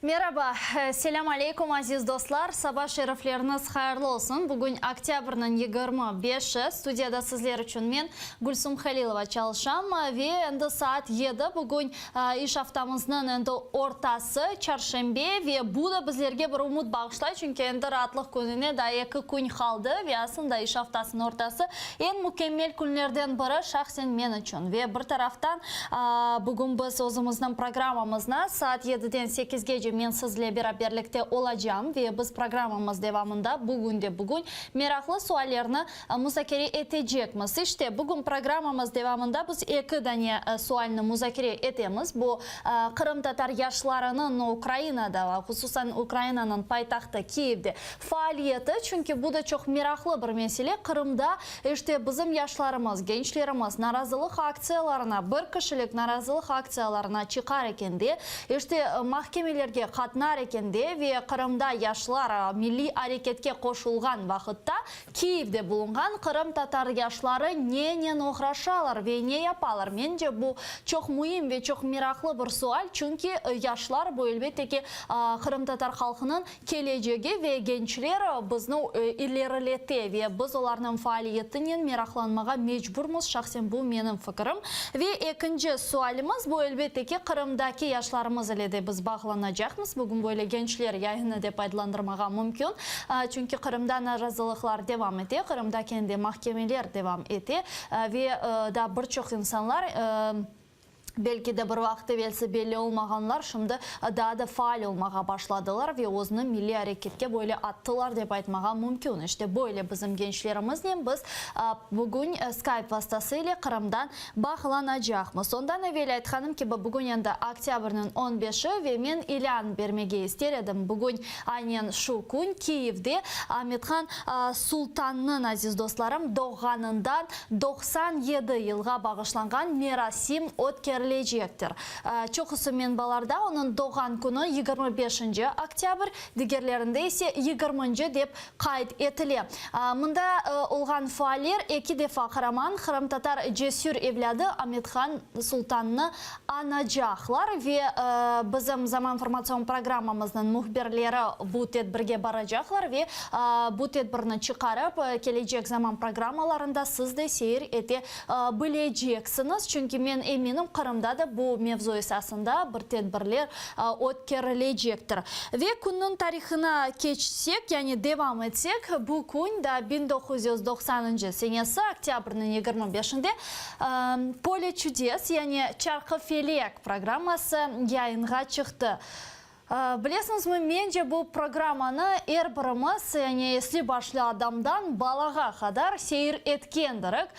Meraba, selâm aleykum, aziz dostlar, saba şerifleriñiz hayırlı olsun. Bugün oktâbrniñ 25-i, studiyada sizler içün men, Gülsum Halilova, çalışam ve endi saat yedi, bugün iş aftamıznıñ endi ortası, çarşenbe ve bu da bizlerge bir ümüt bağışlay, çünki endi raatlıq kününe daa eki kün qaldı ve aslında iş aftasınıñ ortası eñ mükemmel künlerden biri, şahsen men içün. Ve bir taraftan, Bugün biz özümizniñ programmamıznı saat yediden sekizgece men sizle beraberlikte olacam ve biz programmamız devamında bugün de bugün meraqlı suallerni muzakere etecekmiz. İşte, bugün programmamız devamında biz eki dane sualni muzakere etemiz. Bu, qırımtatar yaşlarınıñ Ukrainada, hususan Ukrainanıñ paytahtı Kiyevde faaliyeti, çünki bu da çoq meraqlı bir mesele, Qırımda İşte, bizim yaşlarımız, gençlerimiz narazılıq aktsiyalarına, bir kişilik narazılıq aktsiyalarına çıqar ekende, işte, mahkemelerge qatnar ekende ve Qırımda yaşlar milliy areketke qoşulğan vaqıtta Kiyevde bulunğan qırımtatar yaşları nenen oğraşalar ve ne yapalar? Mence, bu çoq müim ve çoq meraqlı bir sual, çünki yaşlar, bu, elbette ki, qırımtatar halqınıñ Kelecegi ve gençler bizni ilerilete ve biz olarnıñ faaliyetinen meraqlanmağa mecburmız, şahsen bu menim fikirim. Ve ekinci sualimiz, bu elbette ki, Qırımdaki yaşlarımız ile de biz bağlanacaqmız, bugün böyle gençler yayını dep adlandırmağa mümkün, çünki Qırımda narazılıqlar devam ete, Qırımda kendi mahkemeler devam ete ve daa bir çoq insanlar, Belki de bir vaqıt evelsi belli olmağanlar şimdi daa da faal olmağa başladılar ve özüni milliy areketke böyle attılar dep aytmağa mümkün. İşte böyle bizim gençlerimiznen biz bugün Skype vastası ile Qırımdan bağlanacaqmız. Ondan evel aytqanım kibi bugün endi oktâbrniñ on beşi ve men ilân bermege ister edim, bugün aynen şu kün Kiyevde Amethan Sultannıñ, aziz dostlarım, doğğanından 97 yılğa bağışlanğan merasim ötkerilecektir. Çoqusı menbalarda onıñ doğğan künü yigirmi beşinci oktâbr, digerlerinde ise yigirminci dep qayd etile. Mında olğan faaller eki defa qaraman qırımtatar cesür evlâdı Amethan Sultannı añacaqlar ve bizim Zaman informatsion programmamıznıñ mühbirleri bu tedbirge baracaqlar ve bu tedbirni çıqarıp, kelecek zaman programmalarında siz de seyir ete bileceksiñiz. Çünki men eminim, Qırımda da bu mevzu esasında bir tedbirler ötkerilecektir. Ve künniñ tarihına keçsek, yani devam etsek, bu kün da 1990-ncı senesi oktâbrniñ 25-inde Pole çudes, yani Çarqıfelek programması yayınğa çıqtı. Bilesiñizmi, mence bu programmanı er birimiz, yani esli başlı adamdan balağa qadar seyir etkendirik.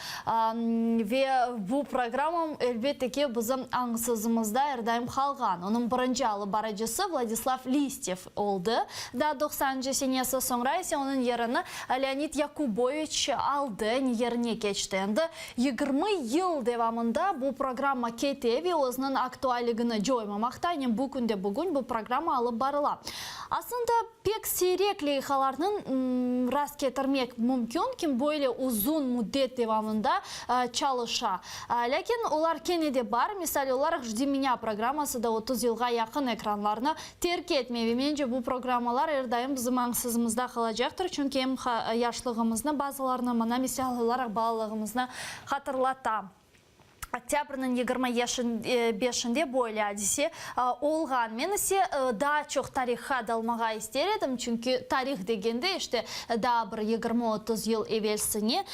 Ve bu programma, elbette ki, bizim añsızımızda er daim qalğan. Onıñ birinci alıp barıcısı Vladislav Listyev oldı, daa doqsanıncı senesi, soñra ise onıñ yerini Leonid Yakuboviç aldı, yani yerine keçti. Endi 20 yıl devamında bu programma kete ve özüniñ aktualligini coymamaqta, yani bu künde bugün bu programma alıp barıla. Aslında, pek siyrek leyhalarnıñ rast ketirmek mümkün, kim böyle uzun müddet devamında çalışa. Lâkin olar kene de bar, misal olaraq, Jdi menâ programması da 30 yılğa yaqın ekranlarnı Terk etmey ve mence bu programmalar er daim bizim añsızımızda qalacaqtır, çünki em yaşlığımıznı, bazılarına mana misal olaraq balalığımıznı hatırlata. Oktâbrniñ 25-inde böyle adise olğan. Men ise daa çoq tarihqa dalmağa ister edim, çünki tarih degende, işte, daa bir yigirmi-otuz yıl evelsine,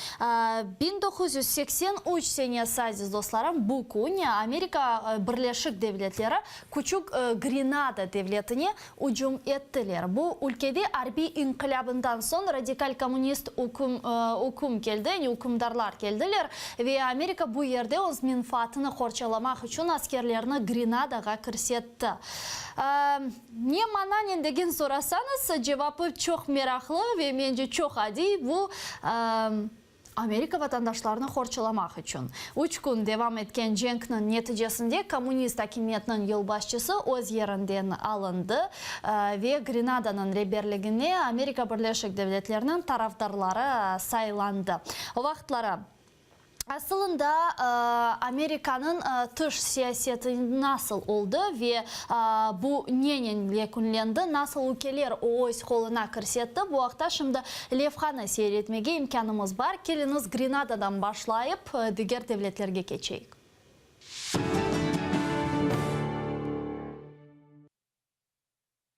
1983 senesi, aziz dostlarım, bu kün Amerika Birleşik Devletleri Küçük Grenada devletine ücüm ettiler. Bu ülkede arbiy inqilâbından soñ radikal kommunist üküm üküm keldi, yani ükümdarlar keldiler ve Amerika bu yerde öz menfaatını qorçalamaq içün askerlerini Grenadağa kirsetti. Ne mananen degen sorasañız, cevapı çoq meraqlı ve mence çoq adiy, bu, Amerika vatandaşlarını qorçalamaq içün. Üç kün devam etken cenkniñ neticesinde kommunist akimiyetiniñ yolbaşçısı öz yerinden alındı ve Grenadanıñ reberligine Amerika Birleşik Devletleriniñ tarafdarları saylandı. O vaqıtları. Asılında, Amerikanıñ tış siyaseti nasıl oldı ve bu nenen yekünlendi, nasıl ülkeler o öz qoluna kirsetti, bu aqta şimdi levhanı seyir etmege imkânımız bar. Keliñiz, Grenadadan başlayıp, diger devletlerge keçeyik.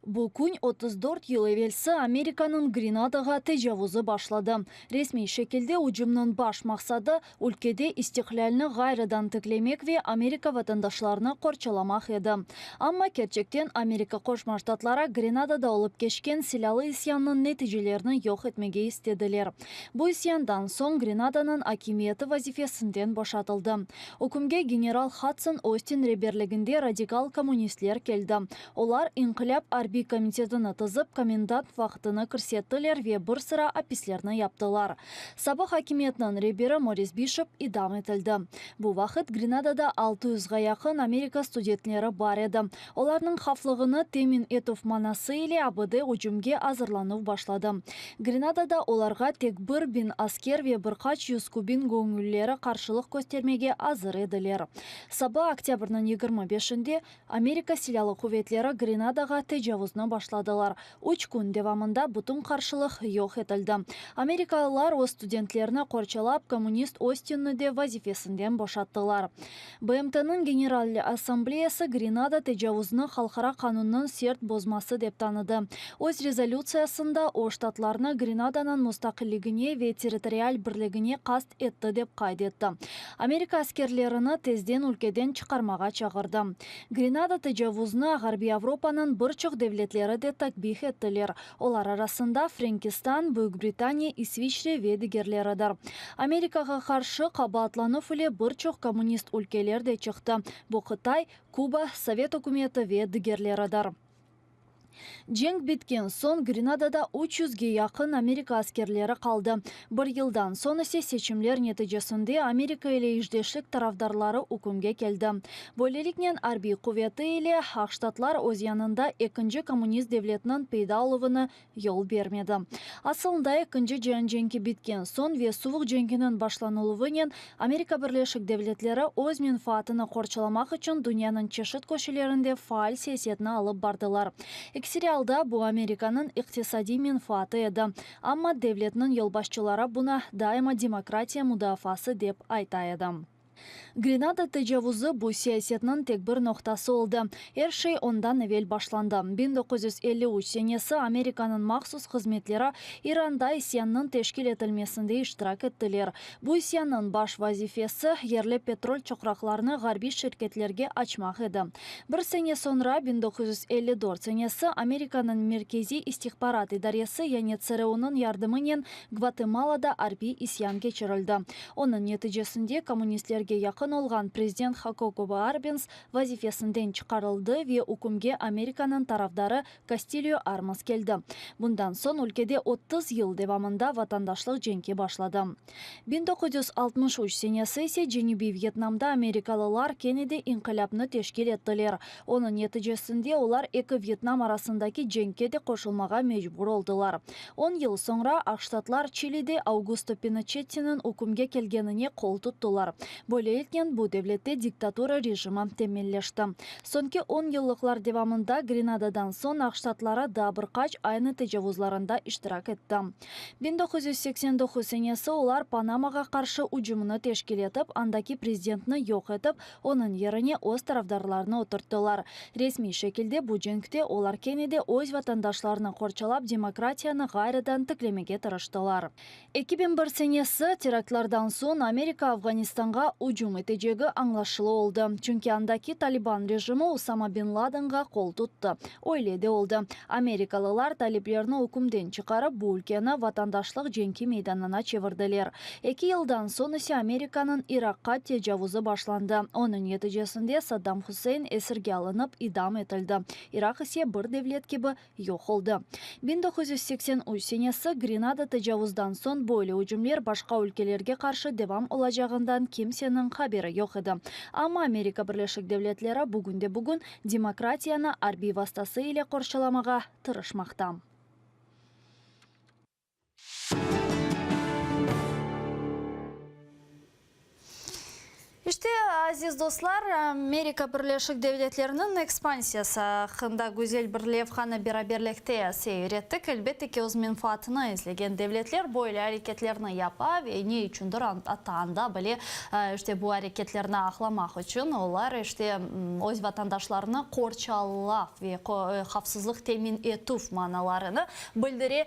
Bu kün 34 yıl evelsi Amerikanıñ Grenadağa tecavuzı başladı. Resmiy şekilde ücümniñ baş maqsadı, ülkede istiqlâlni ğayrıdan tiklemek ve Amerika vatandaşlarını qorçalamaq edi. Amma kerçekten Amerika Qoşma Ştatları Grenadada olıp keçken silâlı isyannıñ neticelerini yoq etmege istediler. Bu isyandan soñ Grenadanıñ akimiyeti vazifesinden boşatıldı. Ükümge general Hadson Ostin reberliginde radikal kommunistler keldi. Olar İnqilâp arbiy komitetini tizip, komendant vaqtını kirsettiler ve bir sıra apislerni yaptılar. Sabıq akimiyetniñ reberi Moris Bişop idam etildi. Bu vaqıt Grenadada altı yüzğa yaqın Amerika studentleri bar edi. Olarnıñ havflığını temin etüv manası ile ABD ücümge azırlanuv başladı. Grenadada olarğa tek 1000 asker ve bir qaç yüz kubin göñüllileri qarşılıq köstermege azır ediler. Saba oktâbrniñ yigirmi beşinde Amerika Silâlı quvetleri Grenadağa tecavuznı başladılar. Üç kün devamında bütün qarşılıq yoq etildi. Amerikalılar öz studentlerini qorçalap, kommunist Ostinni de vazifesinden boşattılar. BMT-nıñ General Assambleyası Grenada tecavuznı halqara qanunnıñ sert bozması dep tanıdı. Öz rezolütsiyasında o, Ştatlarnı Grenadanıñ mustaqilligine ve territorial birligine qast etti dep qayd etti. Amerika askerlerini tezden ülkeden çıqarmağa çağırdı. Grenada tecavuznı Ğarbiy Avropanıñ bir çoq devletleri de takbih ettiler, olar arasında Frenkistan, Büyük Britaniya, İsviçre ve digerleridir. Amerikağa qarşı qabaatlanuv ile bir çoq kommunist ülkeler de çıqtı, bu Qıtay, Kuba, Sovet ükümeti ve digerleridir. Cenk bitken soñ Grenadada üç yüzge yaqın Amerika askerleri qaldı. Bir yıldan soñ ise seçimler neticesinde Amerika ile işdeşlik tarafdarları ükümge keldi. Böyleliknen arbiy quveti ile Aqştatlar öz yanında ekinci kommunist devletiniñ peyda oluvını yol bermedi. Asılında Ekinci cian cenki bitken soñ ve Suvuq cenkiniñ başlanıluvınen Amerika Birleşik Devletleri öz menfaatını qorçalamaq içün dünyanıñ çeşit köşelerinde faal siyasetni alıp bardılar. Ekseri alda bu Amerikanıñ iqtisadiy menfaatı edi, amma devletniñ yolbaşçıları buña daima demokratiya mudafaası dep ayta edi. Grenada tecavuzı bu siyasetniñ tek bir noqtası oldı. Er şey ondan evel başlandı. 1953 senesi Amerikanıñ mahsus hızmetleri İranda isyannıñ teşkil etilmesinde iştirak ettiler. Bu isyannıñ baş vazifesi, yerli petrol çoqraqlarını ğarbiy şirketlerge açmaq edi. Bir sene soñra, 1954 senesi, Amerikanıñ Merkeziy istihbarat idaresi, yani TSRU-nıñ yardımınen Gvatemalada arbiy isyan keçirildi. Onıñ neticesinde kommunistlerge yaqın olğan prezident Hakokobo Arbenz vazifesinden çıqarıldı ve ükümge Amerikanıñ tarafdarı Kastilyo Armas keldi. Bundan soñ ülkede 30 yıl devamında vatandaşlıq cenki başladı. 1963 senesi ise Cenübiy Vyetnamda amerikalılar kene de inqilâpnı teşkil ettiler. Onıñ neticesinde olar eki Vyetnam arasındaki cenkke de qoşulmağa mecbur oldılar. On yıl soñra Aqştatlar Çilide Augusto Pinoçettiniñ ükümge kelgenine qol tuttılar. Böyleliknen bu devlette diktatura rejimi temelleşti. Soñki on yıllıqlar devamında Grenadadan soñ Aqştatları daa bir qaç aynı tecavuzlarında iştirak etti. 1989 senesi olar Panamağa qarşı ücümini teşkil etip, andaki prezidentni yoq etip, Onıñ yerine öz tarafdarlarını oturttılar. Resmiy şekilde bu cenkte olar kene de öz vatandaşlarını qorçalap demokratiyanı ğayrıdan tiklemege tırıştılar. 2001 senesi teraktlardan soñ Amerika Afğanistanğa ücüm etecegi añlaşılı oldı, çünki andaki Taliban rejimi Usama bin Ladenğa qol tuttı. Öyle de oldı. Amerikalılar taliplerni ükümden çıqarıp, bu ülkeni vatandaşlıq cenki meydanına çevirdiler. Eki yıldan soñ ise Amerikanıñ İraqqa tecavuzı başlandı, onıñ neticesinde Saddam Huseyn esirge alınıp idam etildi, İraq ise bir devlet kibi yoq oldı. 1983 senesi Grenada tecavuzdan soñ böyle ücümler başqa ülkelerge qarşı devam olacağından kimseniñ haberi yoq edi. Amma Amerika Birleşik Devletleri bugünde-bugün demokratiyanı arbiy vastası ile qorçalamağa tırışmaqta. İşte, aziz dostlar, Amerika Birleşik Devletleriniñ ekspansiyası aqqında güzel bir levhanı beraberlikte seyir ettik. Elbette ki, öz menfaatını izlegen devletler böyle areketlerni yapa ve ne içündir atta anda bile, işte, bu areketlerni aqlamaq içün olar, işte, öz vatandaşlarını qorçalav ve havfsızlıq temin etüv manalarını bildire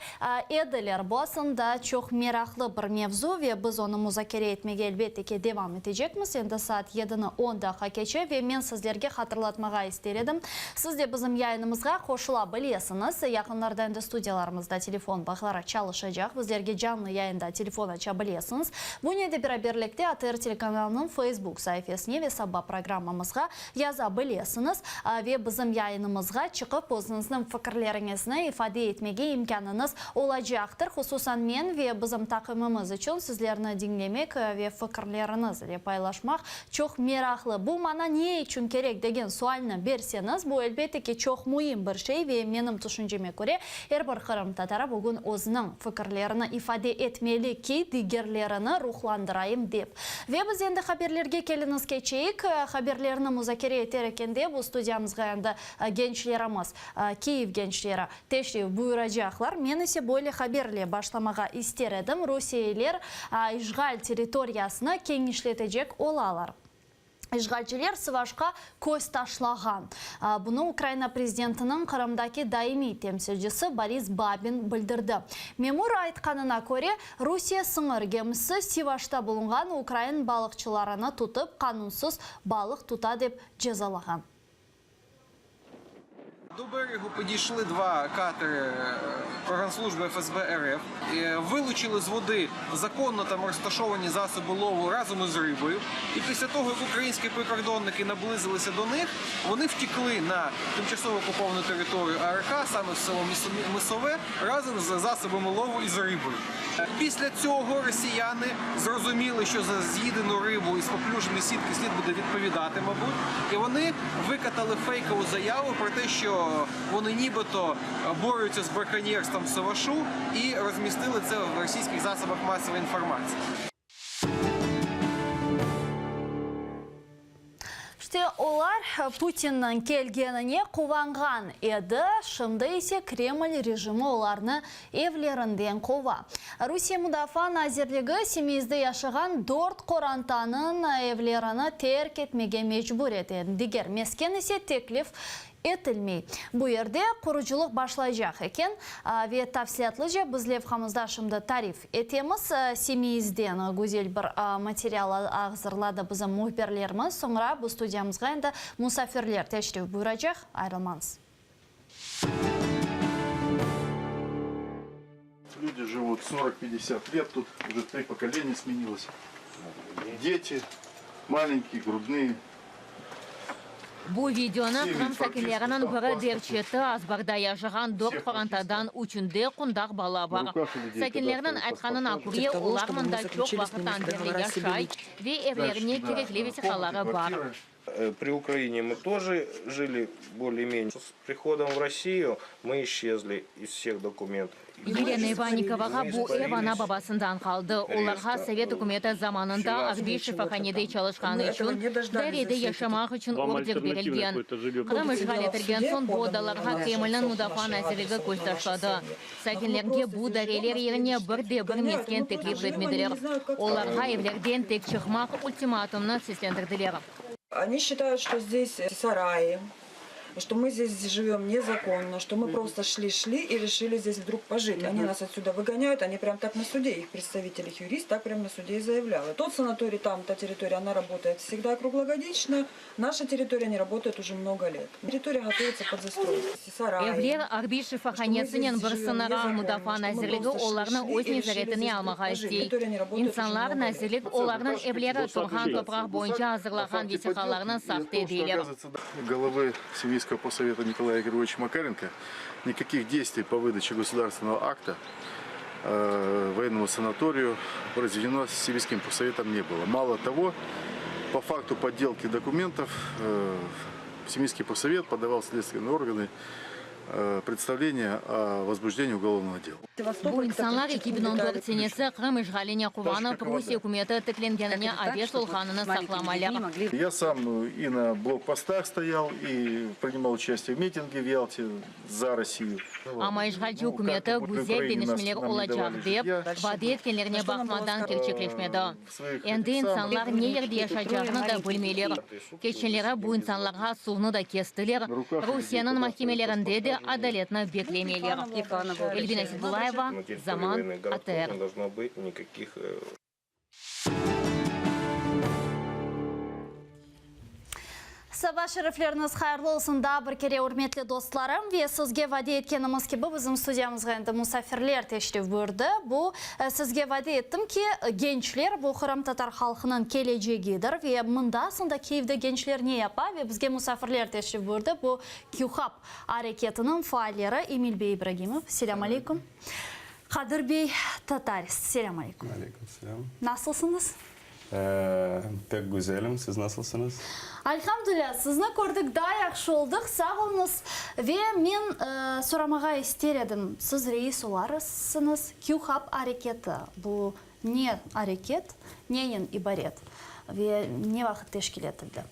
ediler. Bu aslında çoq meraqlı bir mevzu ve biz onı muzakere etmege elbette ki devam etecekmiz. Endi saat yedini on daqqa keçe ve men sizlerge hatırlatmağa ister edim, siz de bizim yayınımızğa qoşula bilesiñiz. Yaqınlarda endi studiyalarımızda telefon bağları çalışacaq, bizlerge canlı yayında telefon aça bilesiñiz. Bunen de beraberlikte ATR telekanalınıñ Facebook saifesine ve Saba programmamızğa Yaza bilesiñiz ve bizim yayınımızğa çıqıp özüñizniñ fikirleriñizni ifade etmege imkânıñız olacaqtır. Hususan men ve bizim taqımımız içün sizlerni diñlemek ve fikirleriñiz ile paylaşmaq çoq meraqlı. Bu maña ne içün kerek degen sualni berseñiz, bu elbette ki çoq müim bir şey ve menim tüşünceme köre er bir qırımtatarı bugün özüniñ fikirlerini ifade etmeli ki, digerlerini ruhlandırayım dep. Ve biz endi haberlerge keliñiz keçeyik. Haberlerni muzakere eter ekende bu studiyamızğa endi gençlerimiz, Kiyev gençleri teşrif buyuracaqlar. Men ise böyle haberle başlamağa ister edim, rusiyeliler işğal territoriyasını keñişletecek olalar. İşğalciler Sıvaşqa köz taşlağan. Bunı Ukraina prezidentiniñ Qırımdaki daimiy temsilcisi Boris Babin bildirdi. Memur aytqanına köre, Rusiye sıñır gemisi Sivaşta bulunğan ukrain balıqçılarını tutıp, qanunsız balıq tuta dep cezalağan. Do beregu pidişli dva kateri Погранслужби ФСБ РФ, вилучили з води законно там розташовані засоби лову разом із рибою. І після того, як українські прикордонники наблизилися до них, вони втекли на тимчасово окуповану територію АРК, саме в село Мисове, разом з засобами лову і з рибою. Після цього росіяни зрозуміли, що за з'їдену рибу із поплюженої сітки слід буде відповідати, мабуть, і вони викатали фейкову заяву про те, що вони нібито борються з браконьєрством в Сивашу і розмістили це в російських засобах масової інформації. İşte, olar Putinniñ kelgenine quvanğan edi, şimdi ise Kreml rejimi olarnı evlerinden qova. Rusiye Mudafaa nazirligi Simeizde yaşağan dört qorantanıñ evlerini terk etmege mecbur ete, diger mesken ise teklif etilmey. Bu yerde qurucılıq başlaycaq eken ve tafsilâtlıca biz levhamızda şimdi tarif etemiz. Simeizden güzel bir material azırladı bizim mühbirlerimiz. Soñra bu studiyamızğa endi musafirler teşrif buyuracaq. Ayrılmañız. Люди живут 40-50 лет, тут уже три поколения сменилось. Дети маленькие, грудные. Bu videonı Qırım sakinleriniñ biri derc etti, azbarda yaşağan dört qorantadan üçünde qundaq bala bar. Sakinlerniñ aytqanına köre, olar mında çoq vaqıttan berli yaşay ve evlerine kerekli vesiqaları bar. При Украине мы тоже жили более-менее. С приходом в Россию мы исчезли из всех документов. Yelena İvannikovağa bu ev ana-babasından qaldı. Olarğa Sovet ükümeti zamanında arbiy şifahanede çalışqanı içün dairede yaşamaq içün order berilgen. Qırım işğal etilgen soñ bu odalarğa Kremlniñ Mudafaa nazirligi köz taşladı. Sakinlerge bu daireler yerine bir de bir mesken teklif etmediler. Olarğa evlerden tek çıqmaq ultimatumnı seslendirdiler. Oni считают, что здесь сараи, что мы здесь живем незаконно, что мы просто шли-шли и решили здесь вдруг пожить. Они нас отсюда выгоняют, они прям так на суде, их представитель, их юрист так прям на суде и заявлял. И тот санаторий там, та территория, она работает всегда круглогодично, наша территория не работает уже много лет. Территория готовится под застройку. Сараи. Evler arbiy şifahanesinen bir sıñıra, Mudafaa nazirligi olarnı öz nezaretine almağa istey. İnsanlar, nazirlik olarnıñ evleri turğan topraq boyunca azırlağan vesiqalarnı sahte deyler. Головы Симбирского поссовета Николая Григорьевича Макаренко никаких действий по выдаче государственного акта военному санаторию произведено Сибирским поссоветом не было. Мало того, по факту подделки документов Симбирский поссовет подавал в следственные органы. представление о возбуждении уголовного дела. Bu insanlar 2014 senesi Qırım işğaline quvanıp, Rusiye ükümeti tiklengenine aves olğanını saqlamaylar. Я сам и на блокпостах стоял, и принимал участие в митинге в Ялте за Россию. Amma işğalci ükümeti güzel deñişmeler olacaq dep, vade etkenlerine baqmadan kerçekleşmedi. Endi insanlar ne yerde yaşaycağını da bilmeyler. Keçenleri bu insanlarğa suvnı da kestiler, Rusiyeniñ mahkemelerinde de adaletni beklemeyler. Elvina Seydullayeva, Zaman, ATR. Saba şerifleriñiz hayırlı olsun daa bir kere, ürmetli dostlarım! Ve sizge vade etkenimiz kibi, bizim studiyamızğa endi musafirler teşrif buyurdı. Bu, sizge vade ettim ki, gençler, bu qırımtatar halqınıñ kelecegidir. Ve mında, aslında, Kiyevde gençler ne yapa? Ve bizge musafirler teşrif buyurdı, bu QHub areketiniñ faalleri Emil bey İbragimov, selâm aleyküm! Qadır bey Tataris, selâm aleyküm! Aleyküm selâm! Nasılsıñız? Pek güzelim, siz nasılsıñız? Alhamdulilâ, sizni kördik, daa yahşı oldıq, sağ oluñız. Ve men soramağa ister edim, siz reis olarısıñız, QHub areketi, bu ne areket, nenen ibaret ve ne vaqıt teşkil etildi?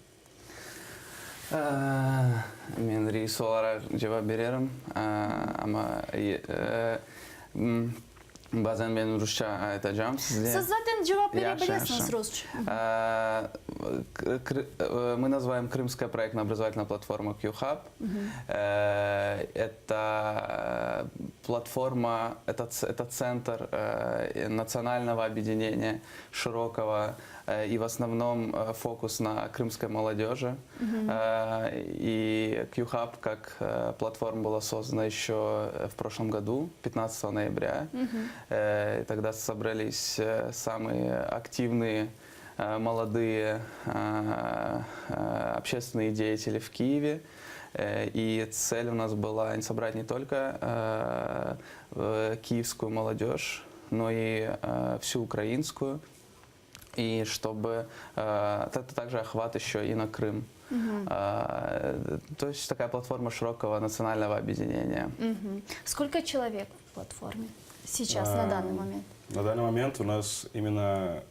Men reis olaraq cevap bererim, amma bazen men rusça aytacağım sizge. Siz zaten cevap bere bilesiñiz rusça. Мы называем Крымская проектно-образовательная платформа QHub. Это платформа, это центр национального объединения широкого и в основном фокус на крымской молодежи. И QHub как платформа была создана еще в прошлом году, 15 ноября. И тогда собрались самые активные молодые общественные деятели в Киеве. И цель у нас была не собрать не только киевскую молодежь, но и всю украинскую. И чтобы это также охват еще и на Крым. То есть такая платформа широкого национального объединения. Сколько человек в платформе сейчас, на данный момент? На данный момент у нас именно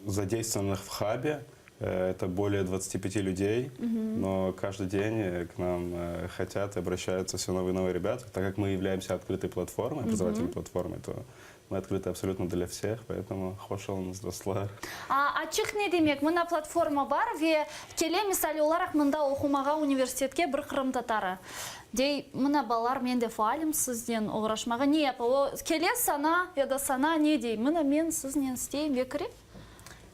задействованных в хабе это более 25 людей, но каждый день к нам хотят и обращаются все новые и новые ребята. Так как мы являемся открытой платформой, образовательной платформой, то мы открыты абсолютно для всех, поэтому hoş oluñız, dostlar. A, açıq ne demek? Mına platforma bar ve kele misal olaraq mında oqumağa universitetke bir qırımtatarı. Dey, mına balalar men de faalim siznen oğraşmağa. Ne yapa? O kele saña ya da saña ne dey? Mına men siznen isteyim ve kire?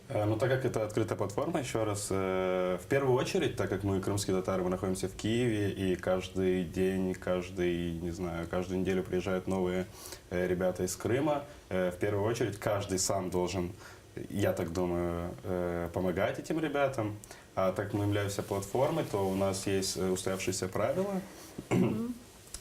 Ну, так как это открытая платформа, еще раз, в первую очередь, так как мы крымские татары, мы находимся в Киеве, и каждый день, каждый, не знаю, каждую неделю приезжают новые ребята из Крыма, в первую очередь каждый сам должен, я так думаю, помогать этим ребятам. А так как мы являемся платформой, то у нас есть устоявшиеся правила.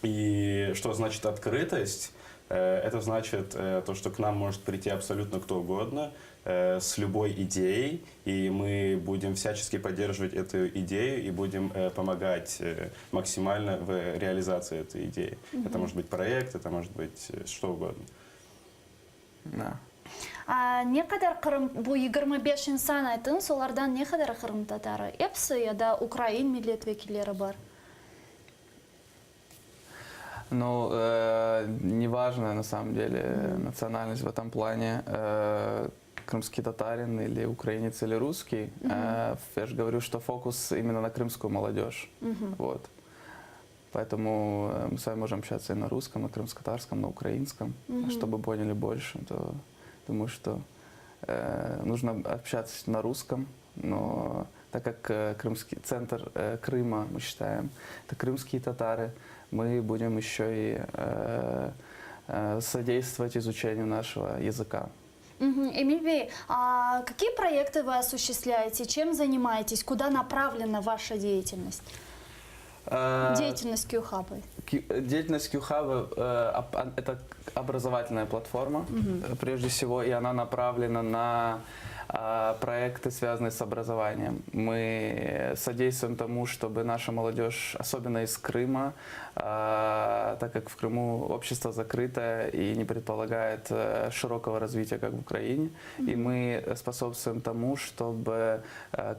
И что значит открытость? Это значит то, что к нам может прийти абсолютно кто угодно с любой идеей, и мы будем всячески поддерживать эту идею и будем помогать максимально в реализации этой идеи. Это может быть проект, это может быть что угодно. Да. A, ne qadar Qırım, bu 25 insan ayttıñız, olardan ne qadar qırımtatarı? Episi ya da ukrain millet vekilleri bar? Ну, неважно на самом деле национальность в этом плане, крымский татарин или украинец или русский. Я же говорю, что фокус именно на крымскую молодежь. Вот. Поэтому мы с вами можем общаться и на русском, на крымско-татарском, на украинском, чтобы поняли больше. То думаю, что нужно общаться на русском, но так как крымский центр Крыма, мы считаем, это крымские татары, мы будем еще и содействовать изучению нашего языка. Эмиль Бей, а какие проекты вы осуществляете, чем занимаетесь, куда направлена ваша деятельность? Деятельность QHub. Деятельность QHub это образовательная платформа, прежде всего, и она направлена на. Проекты, связанные с образованием. Мы содействуем тому, чтобы наша молодежь, особенно из Крыма, так как в Крыму общество закрытое и не предполагает широкого развития, как в Украине, и мы способствуем тому, чтобы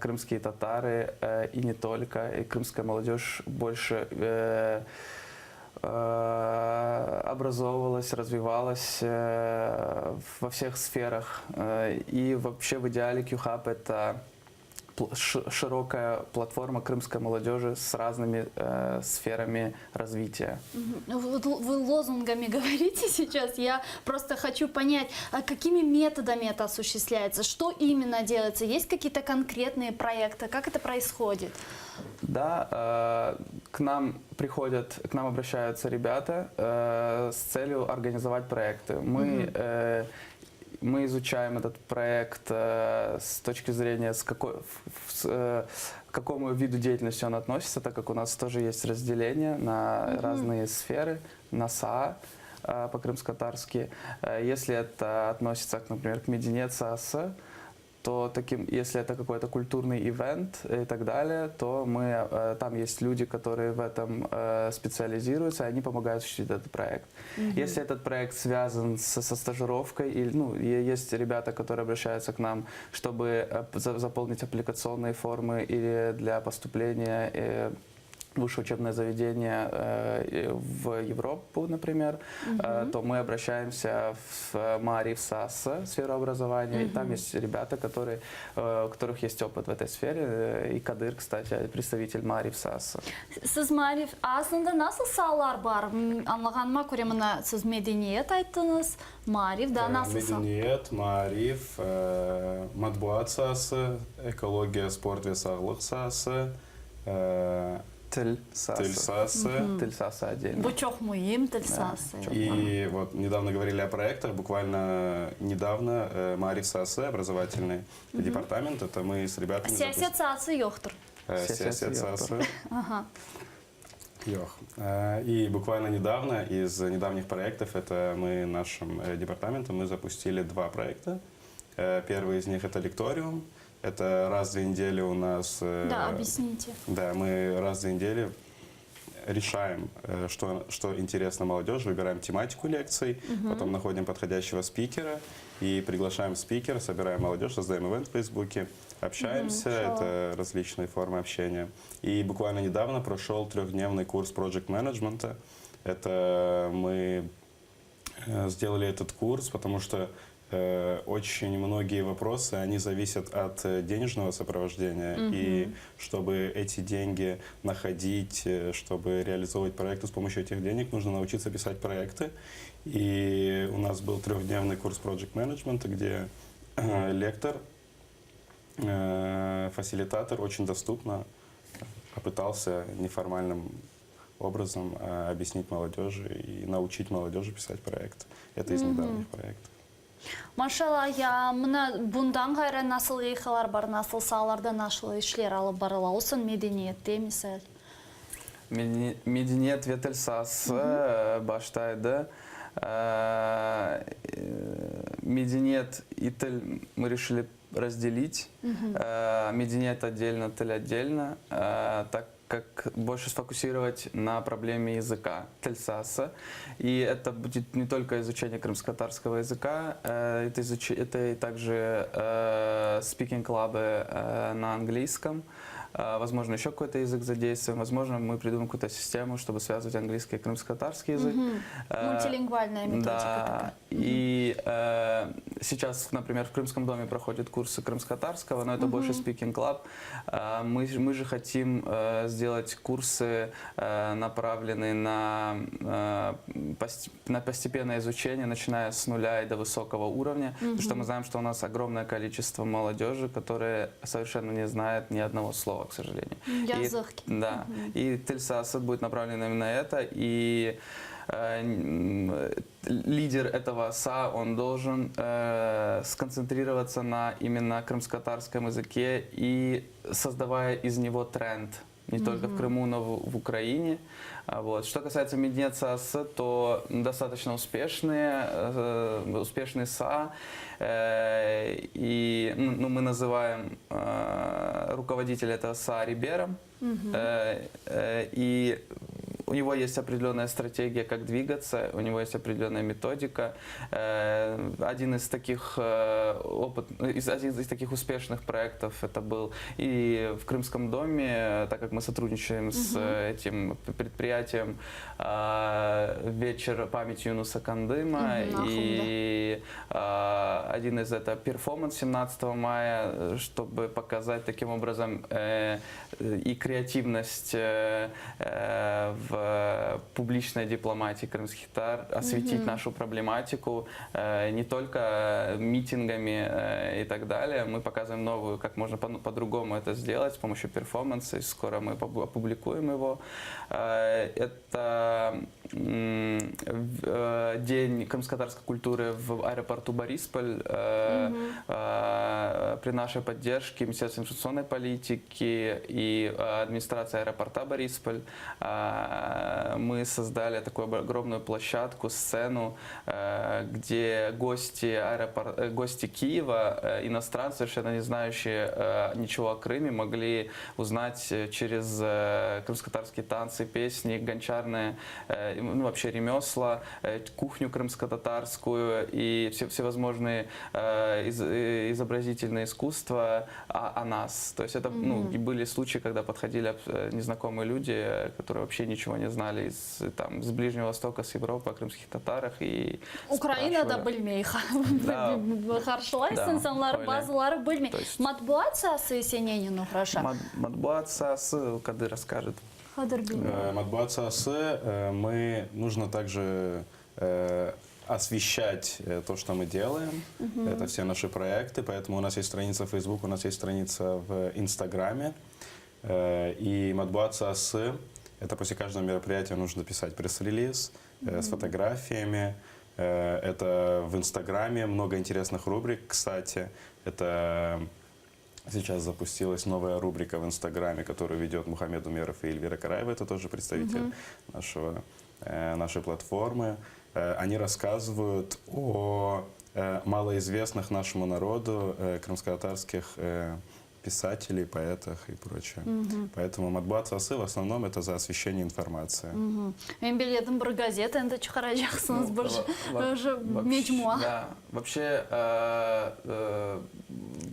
крымские татары и не только, и крымская молодежь больше образовывалась, развивалась во всех сферах. И вообще в идеале Q-Hub это широкая платформа крымской молодежи с разными сферами развития. Ну, вот вы лозунгами говорите сейчас, я просто хочу понять, а какими методами это осуществляется, что именно делается, есть какие-то конкретные проекты, как это происходит? Да, к нам приходят, к нам обращаются ребята с целью организовать проекты. Мы изучаем этот проект с точки зрения, с какой, к какому виду деятельности он относится, так как у нас тоже есть разделение на разные сферы, на saa по-крымско-татарски. Если это относится, например, к medeniyet saası, то таким, если это какой-то культурный ивент и так далее, то мы, там есть люди, которые в этом специализируются, и они помогают осуществить этот проект. Если этот проект связан со стажировкой, или, ну, есть ребята, которые обращаются к нам, чтобы заполнить аппликационные формы или для поступления в высшее учебное заведение в Европу, например, то мы обращаемся в Maarif saası, сферу образования, и там есть ребята, которые, у которых есть опыт в этой сфере. И Кадыр, кстати, представитель Maarif saası. Siz maarif aslında nasıl saalar bar? Añlağanıma köre mına siz medeniyet ayttıñız, maarif da nasıl saa? Medeniyet, maarif, matbuat saası, ekologiya, sport ve sağlıq saası, Til saası. Til saası. Til saası отдельно. Bu çoq müim til saası. Çoq. И вот недавно говорили о проектах, буквально недавно Maarif saası, образовательный департамент, это мы с ребятами... Siyaset saası yoqtır. Siyaset Siyaset yoqtır. saası. Yoq. И буквально недавно, из недавних проектов, это мы нашим департаментом, мы запустили два проекта. Первый из них это лекториум. Это раз в 2 недели у нас... Да, объясните. Да, мы раз в 2 недели решаем, что интересно молодежи, выбираем тематику лекций, потом находим подходящего спикера и приглашаем спикера, собираем молодежь, создаем ивент в Фейсбуке, общаемся, это различные формы общения. И буквально недавно прошел трехдневный курс project management. Это мы сделали этот курс, потому что очень многие вопросы, они зависят от денежного сопровождения. И чтобы эти деньги находить, чтобы реализовывать проекты с помощью этих денег, нужно научиться писать проекты. И у нас был трехдневный курс project management, где лектор, фасилитатор очень доступно попытался неформальным образом объяснить молодежи и научить молодежи писать проект. Это из недавних проектов. Maşalla, ya mına bundan ğayrı nasıl leyhalar bar, nasıl saalarda nasıl işler alıp barıla, olsun medeniyette misal. Medeniyet ve til saası baştaydı. Medeniyet и til мы решили разделить. Medeniyet отдельно, til отдельно, так как больше сфокусировать на проблеме языка, til saası. И это будет не только изучение крымско-татарского языка, это и также speaking club ы на английском. Возможно, еще какой-то язык задействуем. Возможно, мы придумаем какую-то систему, чтобы связывать английский и крымско-татарский язык. Мультилингвальная методика Да. такая. И сейчас, например, в Крымском доме проходят курсы крымско-татарского, но это больше speaking club. Мы же хотим сделать курсы, направленные на постепенное изучение, начиная с нуля и до высокого уровня, потому что мы знаем, что у нас огромное количество молодежи, которая совершенно не знает ни одного слова, к сожалению. Yazıq ki. Да. И Til saası будет направлен именно на это. И лидер этого saa, он должен сконцентрироваться на именно крымско-татарском языке и создавая из него тренд. Не только в Крыму, но в, в Украине. А Вот. Что касается Medeniyet saası, то достаточно успешные, э, успешный saa. Э, И ну, мы называем э, руководителя этого saa Ребером. Э, э, И у него есть определенная стратегия, как двигаться, у него есть определенная методика. Э, Один из таких э, опыт, из, один из таких успешных проектов это был и в Крымском доме, э, так как мы сотрудничаем с э, этим предприятием, э, вечер памяти Юнуса Кандыма Мгм, и э, один из это перформанс 17 мая, э, чтобы показать таким образом э, и креативность э, э, в публичной дипломатии крымских татар, осветить нашу проблематику э, не только митингами э, и так далее. Мы показываем новую, как можно по- по-другому это сделать с помощью перформанса. И скоро мы поб- опубликуем его. Э, Это м, в- э, День крымско-татарской культуры в аэропорту Борисполь. Э, э, При нашей поддержке Министерства информационной политики и э, администрации аэропорта Борисполь э, мы создали такую огромную площадку, сцену, э, где гости, аэропор- э, гости Киева, э, иностранцы, совершенно не знающие э, ничего о Крыме, могли узнать э, через э, крымско-татарские танцы, песни, гончарные, э, ну, вообще ремесла, э, кухню крымско-татарскую и все, всевозможные э, из- э, изобразительные искусства о, о нас. То есть это ну, и были случаи, когда подходили э, незнакомые люди, э, которые вообще ничего не знали из, э, там, с Ближнего Востока, с Европы, о крымских татарах. И Ukraina da спрашивали. bilmey. Да. Qarşılay Да, insanlar öyle. bazıları bilmey. То есть- Matbuat saası ise nenen oğraşa? Мат- Matbuat saası Kadır расскажет. Qadır bey. Э, Matbuat saası э, мы нужно также э, освещать э, то, что мы делаем. Это все наши проекты, поэтому у нас есть страница в Facebook, у нас есть страница в Инстаграме. Э, И Matbuat saası, это после каждого мероприятия нужно писать пресс-релиз э, с фотографиями. Э, Это в Инстаграме много интересных рубрик, кстати. Это Сейчас запустилась новая рубрика в Инстаграме, которую ведет Мухаммед Умеров и Эльвира Караева, это тоже представитель нашего, э, нашей платформы. Э, они рассказывают о э, малоизвестных нашему народу э, крымско-татарских э, писателей, поэтах и прочее. Поэтому Matbuat saası в основном это за освещение информации. Men bildim bir gazeta endi çıqaracaqsıñız Ну, bir во- во- уже вообще- mecmua. Да, вообще э, э,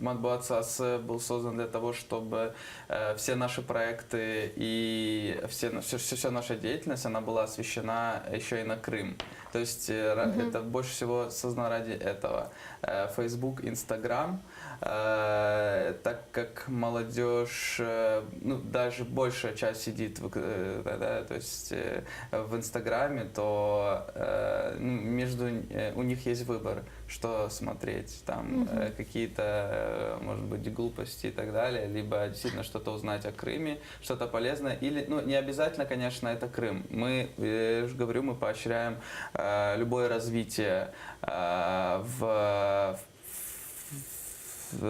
Matbuat saası был создан для того, чтобы э, все наши проекты и все, все, вся наша деятельность, она была освещена еще и на Крым. То есть э, ра- это больше всего создано ради этого. Э, Facebook, Instagram, э, так как молодежь, э, ну, даже большая часть сидит, в, э, да, да, то есть э, в Инстаграме, то э, ну, между э, у них есть выбор, что смотреть, там э, какие-то, э, может быть, глупости и так далее, либо действительно что-то узнать о Крыме, что-то полезное, или, ну, не обязательно, конечно, это Крым. Мы, э, я же говорю, мы поощряем э, любое развитие э, в, в,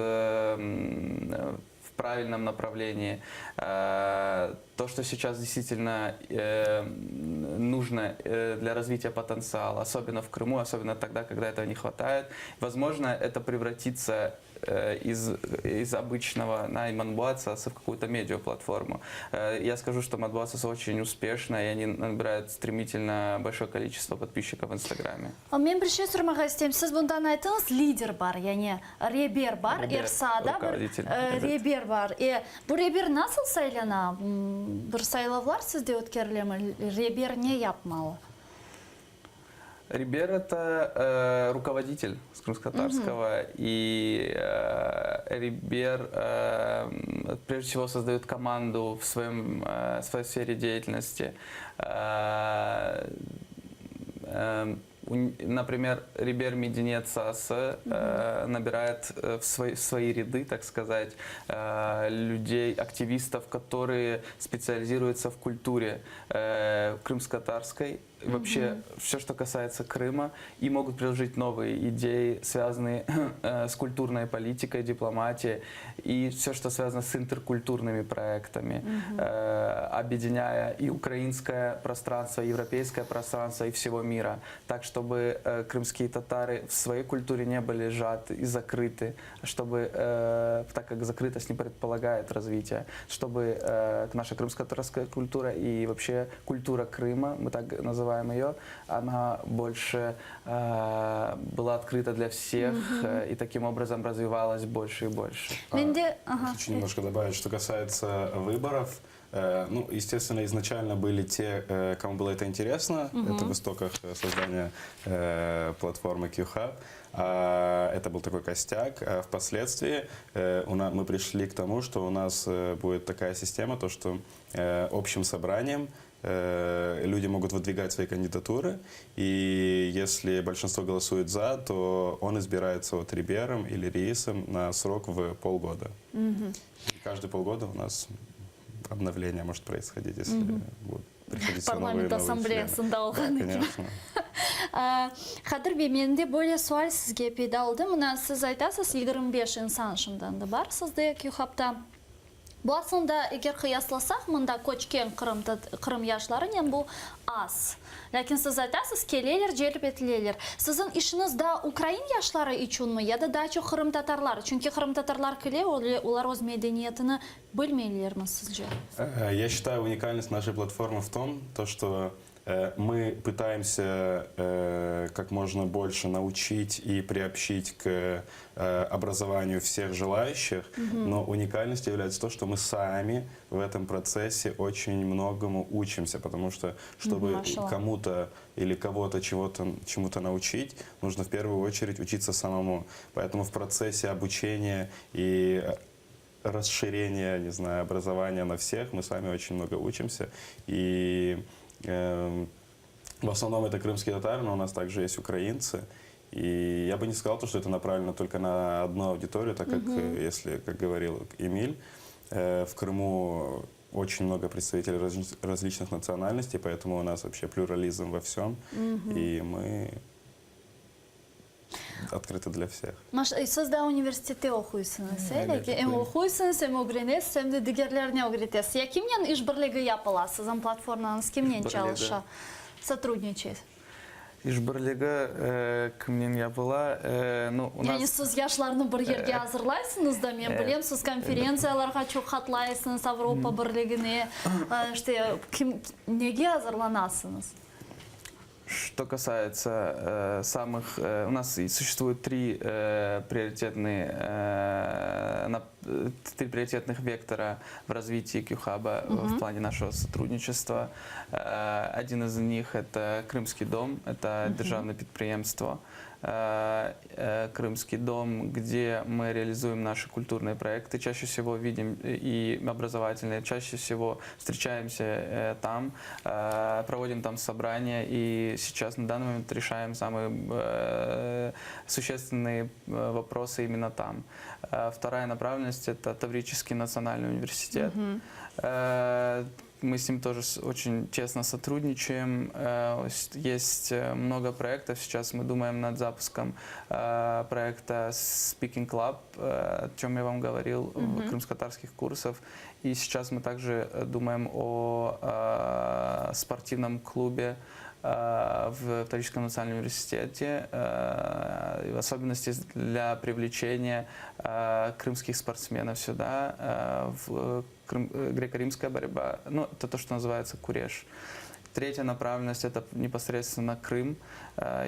м, в правильном направлении. Э, То, что сейчас действительно э, нужно э, для развития потенциала, особенно в Крыму, особенно тогда, когда этого не хватает. Возможно, это превратится э, из, из обычного на Matbuat saası в какую-то медиаплатформу. Э, Я скажу, что Matbuat saası очень успешна, и они набирают стремительно большое количество подписчиков в Инстаграме. Men bir şey soramağa isteyim. Siz bundan ayttıñız lider bar, yani reber bar, Reber, er saada bir руководитель, e, evet. reber bar. E, bu reber nasıl saylana? M, Bir saylavlar sizde ötkerile mi? Reber ne yapmalı? Reber это э, руководитель с крымско-татарского, и э, Reber э, м, прежде всего создает команду в своем, э, своей сфере деятельности. Э, э, у- Например, Reber Medeniyet saası э, набирает э, в свои, в свои ряды, так сказать, э, людей, активистов, которые специализируются в культуре э, крымско-татарской. Вообще все, что касается Крыма, и могут предложить новые идеи, связанные с культурной политикой, дипломатией, и все, что связано с интеркультурными проектами, объединяя и украинское пространство, и европейское пространство, и всего мира, так, чтобы крымские татары в своей культуре не были сжаты и закрыты, чтобы, так как закрытость не предполагает развитие, чтобы наша крымско-татарская культура и вообще культура Крыма, мы так называем ее, она больше была открыта для всех и таким образом развивалась больше и больше. Mende, ага. Хочу немножко добавить, что касается выборов. Ну, естественно, изначально были те, кому было это интересно. Это в истоках создания платформы Q-Hub. А, Это был такой костяк. А впоследствии мы пришли к тому, что у нас будет такая система, то что общим собранием люди могут выдвигать свои кандидатуры, и если большинство голосует за, то он избирается вот ребером или реисом на срок в полгода. И каждые полгода у нас обновление может происходить, если будут приходить все новые и Parlament новые члены. assambleyasında Да, olğanı kibi. конечно. Qadir bey, mende böyle sual sizge peyda oldı. Mına siz aytasız, 25 insan şimdi anda bar sizde Q-Hub'ta. Bu aslında eger qıyaslasaq, mında köçken Qırım, Qırım yaşlarınen bu az. Lâkin siz aytasız, keleler, celp etileler. Siziñ işiñiz daa ukrain yaşları içünmi ya da daa çoq qırımtatarlar? Çünki qırımtatarlar kele, olar öz medeniyetini bilmeylermi sizce? Я считаю уникальность нашей платформы в том, то, что мы пытаемся как можно больше научить и приобщить к образованию всех желающих, но уникальностью является то, что мы сами в этом процессе очень многому учимся, потому что чтобы Maşalla. кому-то или кого-то чего-то чему-то научить, нужно в первую очередь учиться самому. Поэтому в процессе обучения и расширения, не знаю, образования на всех, мы сами очень много учимся. И в основном это крымские татары, но у нас также есть украинцы. И я бы не сказал, то, что это направлено только на одну аудиторию, так как, если, как говорил Эмиль, в Крыму очень много представителей различных национальностей, поэтому у нас вообще плюрализм во всем, и мы открыты для всех. Maş, siz de universitette oquysıñız, Evet, em oquyım. oquysıñız, em ögrenesiz, em de digerlerine ögretesiz. Ya kimnen işbirligi yapıla? Siziñ platformañız kimnen İşbirligi. çalışa? Сотрудничает? İşbirligi kimnen yapıla? Ну, у Yani нас siz yaşlarnı bir yerge azırlaysıñız da, men bilem, siz konferentsiyalarğa çoq qatlaysıñız, Avropa Birligine, işte, kim, nege azırlanasıñız? Что касается самых... у нас и существует три приоритетных вектора в развитии Q-Hub в плане нашего сотрудничества. Один из них – это Крымский дом, это державное підприємство. Крымский дом, где мы реализуем наши культурные проекты, чаще всего видим и образовательные, чаще всего встречаемся там, проводим там собрания и сейчас на данный момент решаем самые существенные вопросы именно там. Вторая направленность – это Таврический национальный университет. Мы с ним тоже очень тесно сотрудничаем. Есть много проектов. Сейчас мы думаем над запуском проекта Speaking Club, о чем я вам говорил, крымско-татарских курсов. И сейчас мы также думаем о спортивном клубе в Таврическом национальном университете, в особенности для привлечения крымских спортсменов сюда, в греко-римская борьба, ну, это то, что называется куреш. Третья направленность – это непосредственно Крым,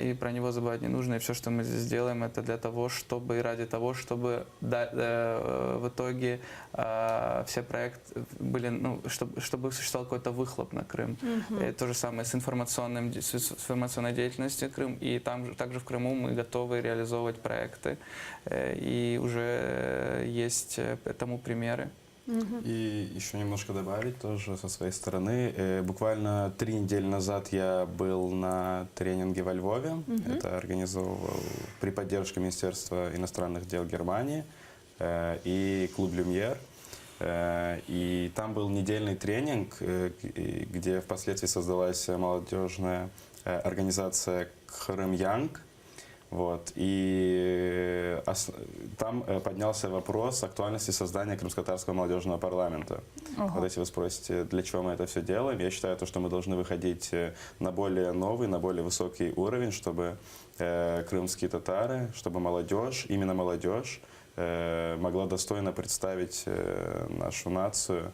и про него забывать не нужно. И все, что мы здесь делаем, это для того, чтобы и ради того, чтобы в итоге все проекты были, ну, чтобы существовал какой-то выхлоп на Крым. То же самое с информационной деятельностью Крым. И там, также в Крыму мы готовы реализовывать проекты. И уже есть этому примеры. И еще немножко добавить тоже со своей стороны. Буквально 3 недели назад я был на тренинге во Львове. Это организовывал при поддержке Министерства иностранных дел Германии и клуб «Люмьер». И там был недельный тренинг, где впоследствии создалась молодежная организация Крым Янг. Вот. И там поднялся вопрос актуальности создания Крымско-татарского молодежного парламента. Вот если вы спросите, для чего мы это все делаем, я считаю, то, что мы должны выходить на более новый, на более высокий уровень, чтобы крымские татары, чтобы молодежь, именно молодежь, могла достойно представить нашу нацию.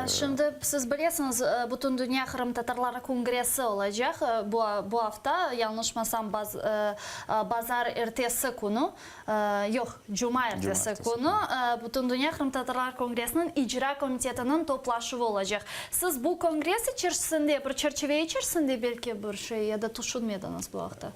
Şimdi siz bilesiñiz, Bütündünya qırımtatarları kongressi olacaq bu bu afta, yañlışmasam, bazar ertesi künü, yoq, cuma ertesi künü Bütündünya qırımtatarlar kongressiniñ icra komitetiniñ toplaşuvı olacaq. Siz bu kongress içerisinde, bir çerçive içerisinde belki bir şey ya da tüşünmediñiz bu aqta?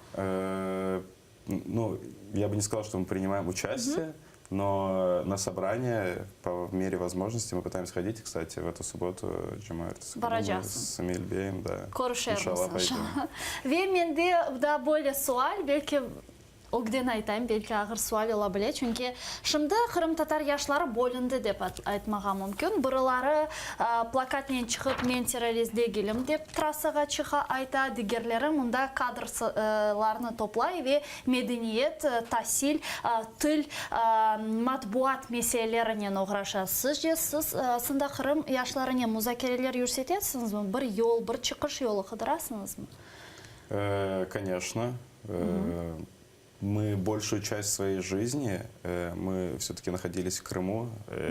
Ну, я бы не сказал, что мы принимаем участие, но на собрание по мере возможности мы пытаемся ходить. Кстати, в эту субботу, cuma с Эмильбеем, да. Körüşermiz. Ve mende daa böyle sual, belki ögden aytayım, belki ağır sual ola bile, çünki şimdi qırımtatar yaşları bölündi dep aytmağa mümkün. Birileri plakatnen çıqıp, men terrorist degilim dep trassağa çıqa ayta, digerleri mında kadrlarnı toplay ve medeniyet, tasil, til, matbuat meselelerinen oğraşa. Sizce, siz aslında Qırım yaşlarınen muzakereler yürsetesiñizmi? Bir yol, bir çıqış yolu qıdırasıñızmı? Конечно. Мы большую часть своей жизни, мы все-таки находились в Крыму.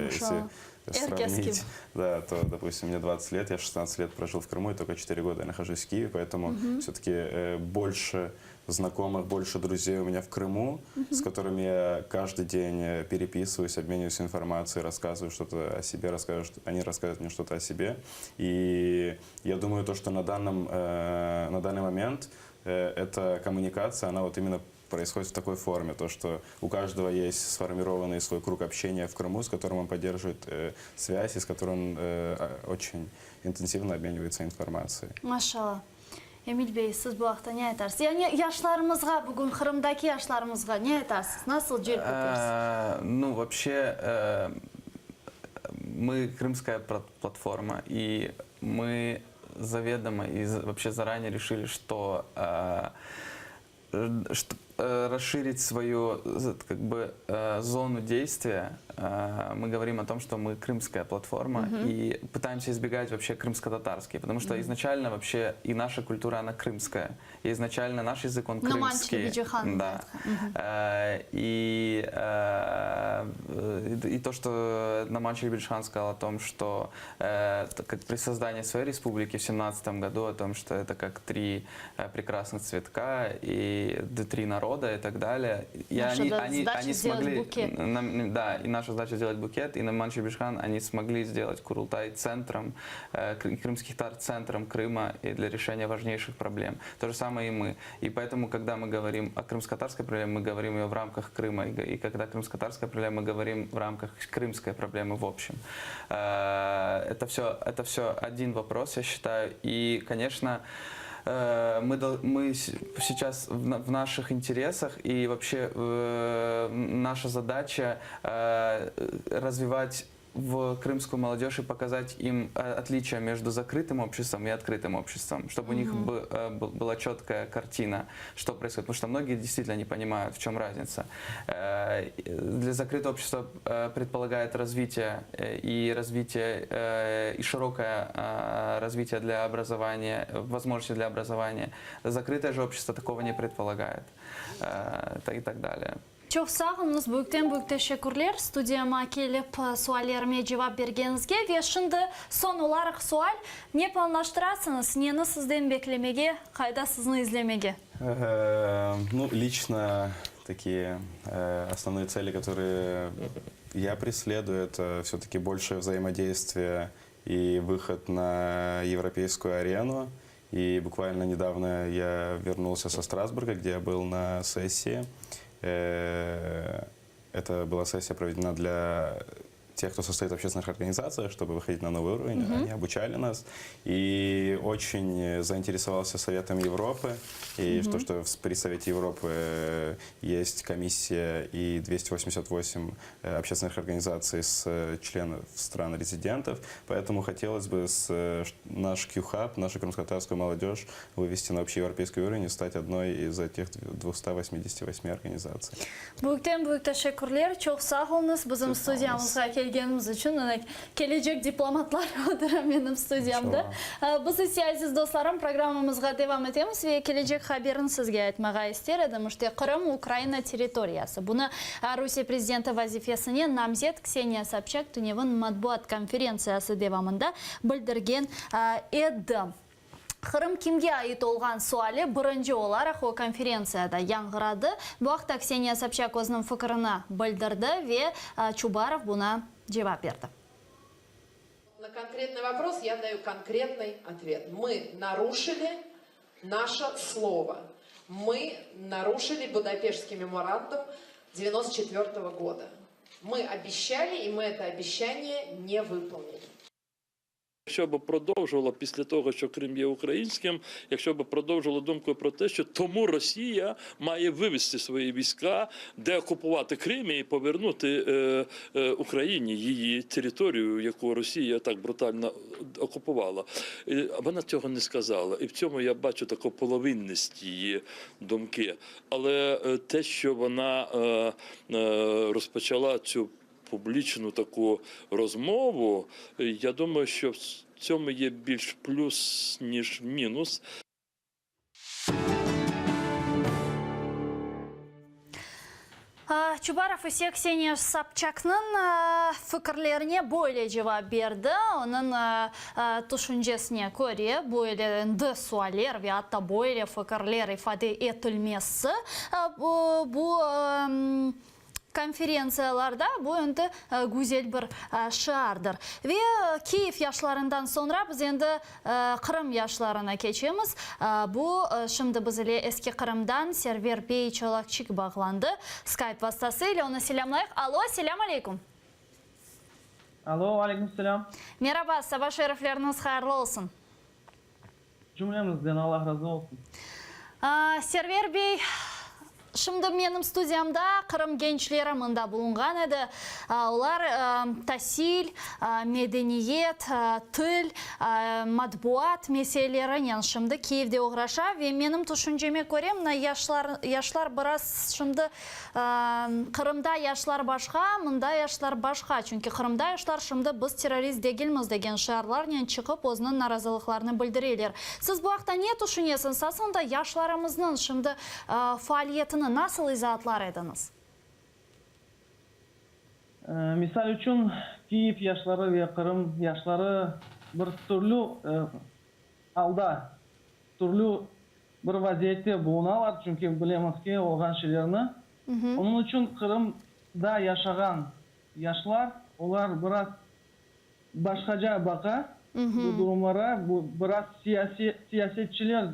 Если сравнить, да, то, допустим, мне 20 лет, я 16 лет прожил в Крыму, и только 4 года я нахожусь в Киеве, поэтому все-таки больше знакомых, больше друзей у меня в Крыму, с которыми я каждый день переписываюсь, обмениваюсь информацией, рассказываю что-то о себе, рассказываю, они рассказывают мне что-то о себе. И я думаю, то, что на данный момент эта коммуникация, она вот именно происходит в такой форме, то, что у каждого есть сформированный свой круг общения в Крыму, с которым он поддерживает связь и с которым он очень интенсивно обменивается информацией. Maşalla. Emil bey, siz bu aqta ne aytarsız? Yani yaşlarımızğa, bugün Qırımdaki yaşlarımızğa ne aytarsız? Nasıl celp etersiz? Ну, вообще, мы крымская платформа, и мы заведомо и вообще заранее решили, что расширить свою как бы зону действия. Мы говорим о том, что мы крымская платформа и пытаемся избегать вообще крымско-татарский, потому что изначально вообще и наша культура, она крымская, и изначально наш язык, он Noman крымский. Çelebicihan. Да. И то, что Номан Челебиджихан сказал о том, что как при создании своей республики в 17 году, о том, что это как три прекрасных цветка и три народа и так далее. И Наша они, задача они сделать смогли, букет. Да, и наша задача сделать букет, и Номан Челебиджихан, они смогли сделать Курултай центром, крымских татар центром Крыма и для решения важнейших проблем. То же самое и мы. И поэтому, когда мы говорим о крымско-татарской проблеме, мы говорим ее в рамках Крыма. И когда крымско-татарская проблема, мы говорим в рамках крымской проблемы в общем. Это все один вопрос, я считаю. И, конечно, мы сейчас в наших интересах и вообще наша задача развивать в крымскую молодежь и показать им отличия между закрытым обществом и открытым обществом, чтобы у них была четкая картина, что происходит. Потому что многие действительно не понимают, в чем разница. Для закрытого общества предполагает развитие и развитие и широкое развитие для образования, возможности для образования. Закрытое же общество такого не предполагает. И так далее. Çoq sağ oluñız, büyükten büyük teşekkürler studiyama kelip suallerime cevap bergeniñizge. Ve şimdi soñ olaraq sual, ne planlaştırasıñız, neni sizden beklemege, qayda sizni izlemege? Ну, лично такие основные цели, которые я преследую, это все-таки большее взаимодействие и выход на европейскую арену. И буквально недавно я вернулся со Страсбурга, где я был на сессии. Это была сессия проведена для тех, кто состоит в общественных организациях, чтобы выходить на новый уровень. Они обучали нас. И очень э, заинтересовался Советом Европы. И то, что в- при Совете Европы э, есть комиссия и 288 э, общественных организаций с э, членов стран-резидентов. Поэтому хотелось бы с, э, ш- наш Q-Hub, нашу крымско-татарскую молодежь вывести на общеевропейский уровень и стать одной из этих 288 организаций. Büyükten büyük teşekkürler. Çoq sağ oluñız bizim studiyamızğa kelgeniñiz içün. Mına, kelecek diplomatlar otura menim studiyamda. Biz ise, aziz dostlarım, programmamızğa devam etemiz ve kelecek haberini sizge aytmağa ister edim. İşte, Qırım, Ukraina territoriyası. Bunı Rusiye prezidenti vazifesine namzet Kseniya Sobçak tünevin matbuat konferentsiyası devamında bildirgen edi. Qırım kimge ait olğan suali birinci olaraq o konferentsiyada yañğıradı. Bu aqta Kseniya Sobçak özüniñ fikirini bildirdi ve Çubarov buña cevap berdi. На конкретный вопрос я даю конкретный ответ. Мы нарушили наше слово. Мы нарушили Будапештский меморандум 1994 года. Мы обещали, и мы это обещание не выполнили. Якщо б продовжувала після того, що Крим є українським, якщо б продовжувала думку про те, що тому Росія має вивести свої війська, деокупувати Крим і повернути е, е, Україні її територію, яку Росія так брутально окупувала. Е, Вона цього не сказала. І в цьому я бачу таку половинність її думки. Але е, те, що вона е, е, розпочала цю публічну таку розмову, е, я думаю, що в цьому є більш плюс, ніж мінус. Çubarov ise Kseniya Sobçaknıñ fikirlerine böyle cevap berdi, Onıñ tüşüncesine köre, böyle endi sualler ve atta böyle fikirler ifade etilmesi bu konferentsiyalarda bu endi güzel bir şiardır. Ve Kiyev yaşlarından soñra biz endi Qırım yaşlarına keçemiz. Bu, şimdi biz ile Eski Qırımdan Server bey Çolakçik bağlandı. Skype vastası ile onı selâmlayıq. Alo, selâm aleyküm. Alo, aleyküm selâm. Meraba, saba şerifleriñiz hayırlı olsun. Cümlemizden Allah razı olsun. Server bey, şimdi menim studiyamda Qırım gençleri mında bulunğan edi. Olar tasil, medeniyet, til, matbuat meselelerinen şimdi Kiyevde oğraşa ve menim tüşünceme köre, mına yaşlar, yaşlar biraz şimdi Qırımda yaşlar başqa, mında yaşlar başqa. Çünki Qırımda yaşlar şimdi biz terrorist degilmiz degen şiarlarnen çıqıp özüniñ narazılıqlarını bildireler. Siz bu aqta ne tüşünesiñiz? Aslında yaşlarımıznıñ şimdi faaliyetini nasıl izaatlar ediñiz? Misal içün, Kiyev yaşları ve Qırım yaşları bir türlü alda, türlü bir vaziyette bulunalar, çünki bilemiz ki, olğan şeylerni. Onıñ içün Qırımda yaşağan yaşlar, olar biraz başqaca baqa bu durumlara, bu biraz siyasetçiler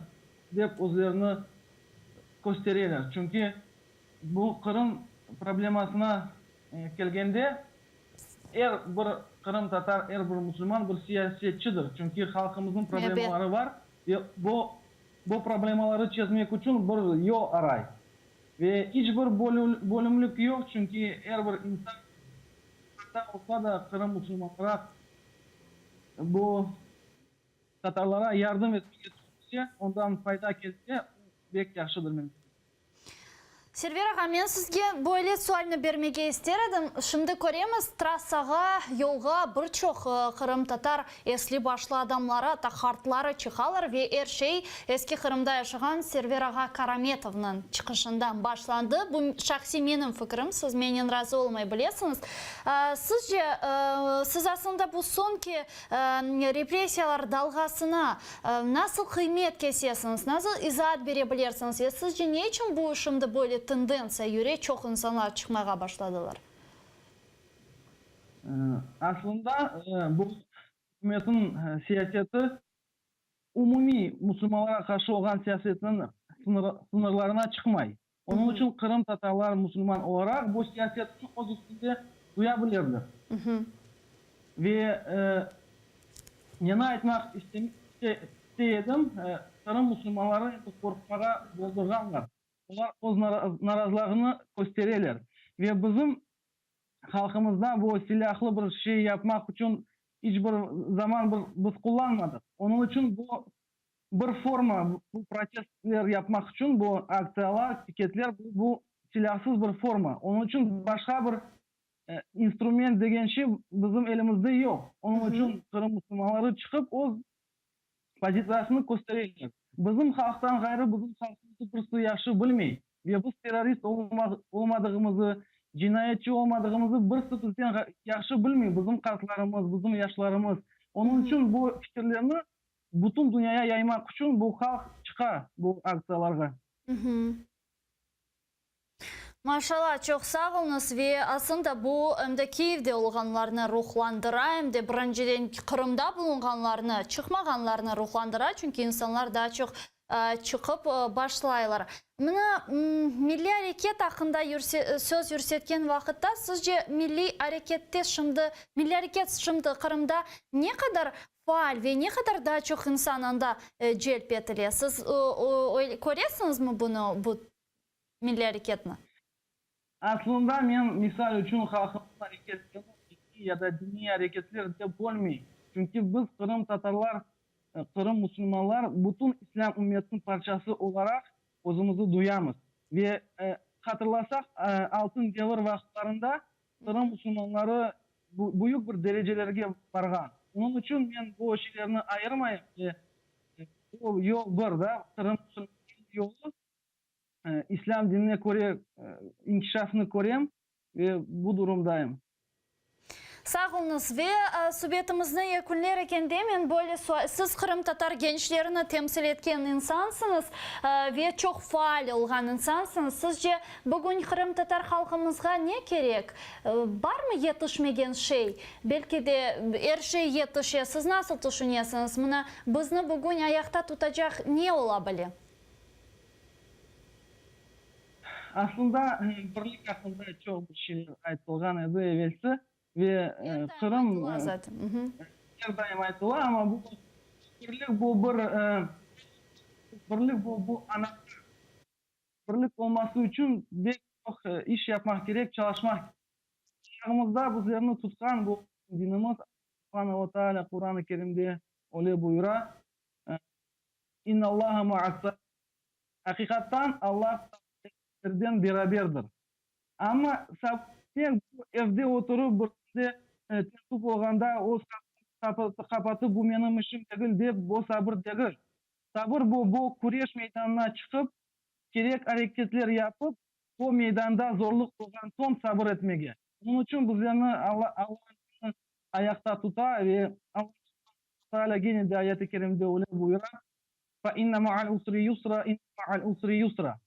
dep özlerini köstereler. Çünki bu Qırım problemasına kelgende, er bir qırımtatar, er bir musulman bir siyasetçidir. Çünki halqımıznıñ problemaları bar ve bu bu problemaları çezmek içün bir yol aray. Ve iç bir bölümlik yoq, çünki er bir insan, tatar olsa da, Qırım musulmanları bu tatarlara yardım etmege tüşünse, ondan fayda kelse, o bek yahşıdır, menimce. Server ağa, men sizge böyle sualni bermege ister edim. Şimdi köremiz, trassağa, yolğa bir çoq qırımtatar esli-başlı adamları, atta qartları çıqalar ve er şey Eski Qırımda yaşağan Server ağa Karametovnıñ çıqışından başlandı. Bu şahsiy menim fikrim, siz menen razı olmay bilesiñiz. Sizce, siz aslında bu soñki repressiyalar dalğasına Nasıl qıymet kesesiñiz, nasıl izaat bere bilersiñiz ve sizce ne içün bu şimdi böyle tendentsiya yüre, çoq insanlar çıqmağa başladılar? Aslında bu ükümetniñ siyaseti umumiy musulmanlarğa qarşı olğan siyasetniñ sıñırlarına çıqmay. Onıñ içün qırımtatarlar musulman olaraq bu siyasetniñ öz üstünde. Duya bilirler. Ve neni aytmaq istey edim, Qırım musulmanları endi qorqmağa boldurğanlar. Olar öz narazılığını köstereler. Ve bizim halqımızda bu silâhlı bir şey yapmaq içün iç bir zaman bir biz qullanmadıq. Onıñ içün bu bir forma, bu protestler yapmaq içün bu aktsiyalar, piketler, bu silâsız bir forma. Onıñ içün başqa bir instrument degen şey bizim elimizde yoq. Onıñ içün Qırım musulmanları çıqıp öz pozitsiyasını köstereler. Bizim halqtan ğayrı bizim halqımıznı birisi yahşı bilmey ve biz terrorist olmadığımızı, cinayetçi olmadığımızı birisi bizden yahşı bilmey, bizim qartlarımız, bizim yaşlarımız. Onıñ içün bu fikirlerni bütün dünyaya yaymaq içün bu halq çıqa bu aktsiyalarğa. Maşallah, çoq sağ oluñız ve aslında bu em de Kiyevde olğanlarnı ruhlandıra, em de birinciden Qırımda bulunğanlarnı, çıqmağanlarnı ruhlandıra, çünki insanlar daa çoq çıqıp başlaylar. Mına, milliy areket aqqında söz yürsetken vaqıtta, sizce milliy arekette şimdi, milliy areket şimdi Qırımda ne qadar faal ve ne qadar daa çoq insan anda celp etile? Siz köresiñizmi bunı, bu milliy areketni? Aslında men, misal içün, halqımız areketlerini milliy ya da diniy areketler dep bölmeyim. Çünki biz, qırımtatarlar, Qırım musulmanlar, bütün islâm ümmetiniñ parçası olaraq özümizni duyamız. Ve hatırlasaq, Altın devir vaqıtlarında Qırım musulmanları büyük bir derecelerge barğan. Onıñ içün men bu şeylerni ayırmayım ve bu yol bir da, Qırım musulmanlarınıñ yolu. İslâm dinine köre inkişafını körem ve bu durumdayım. Sağ oluñız. Ve subetimizni yekünler ekende men böyle sual, siz qırımtatar gençlerini temsil etken insansıñız ve çoq faal olğan insansıñız. Sizce bugün qırımtatar halqımızğa ne kerek? Barmı yetişmegen şey? Belki de er şey yetişe. Siz nasıl tüşünesiñiz? Mına bizni bugün ayaqta tutacaq ne ola bile? Aslında, birlik aqqında çoq bir şeyler aytılğan edi evelsi ve Qırım er daim aytıla, amma bu birlik, bu bir birlik, bu bu anahtar. Birlik olması içün pek çoq iş yapmaq kerek, çalışmaq kerek. Ayağımızda bizlerni tutqan bu dinimiz, Subhane ve Teala Quran-ı Kerimde öyle buyura, İnnallaha maas-sabirin, Aqiqattan Allah sabırlılarnen beraberdir. Amma sabır etmek, bu evde oturıp, bir künde tentüv olğanda öz qapını qapatıp, bu menim işim degil dep, bu sabır degil. Sabır bu, bu küreş meydanına çıqıp, kerek areketler yapıp, o meydanda zorluq olğan soñ sabır etmege. Onıñ içün bizlerni Alla ayaqta tuta ve Alla Taalâ gene de ayet-i kerimde öyle buyura, Fe inne ma'al usri yusra, inne ma'al usri yusra.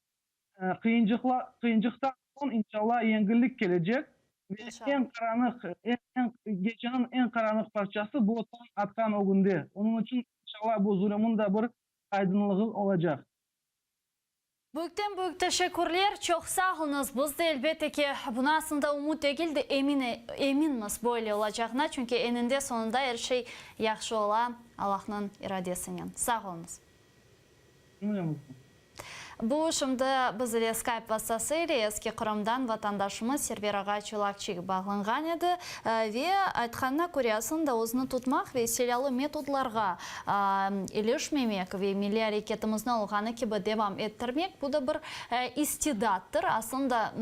Qıyıncıqtan soñ, inşallah, yengillik kelecek ve eñ qaranıq, eñ, geceniñ eñ qaranıq parçası bu tañ atqan ögünde. Onıñ içün, inşallah, bu zulümniñ da bir aydınlığı olacaq. Büyükten büyük teşekkürler, çoq sağ oluñız. Biz de, elbette ki, buna aslında ümüt degil de, emin, eminmiz böyle olacağına, çünki eninde soñunda er şey yahşı ola, Allahnıñ iradesinen. Sağ oluñız. Bu şimdi biz ile Skype vastası ile Eski Qırımdan vatandaşımız Server ağa Çolakçik bağlanğan edi ve aytqanına köre, aslında özüni tutmaq ve silâlı metodlarğa ilişmemek ve milliy areketimizni olğanı kibi devam ettirmek, bu da bir istidattır. Aslında,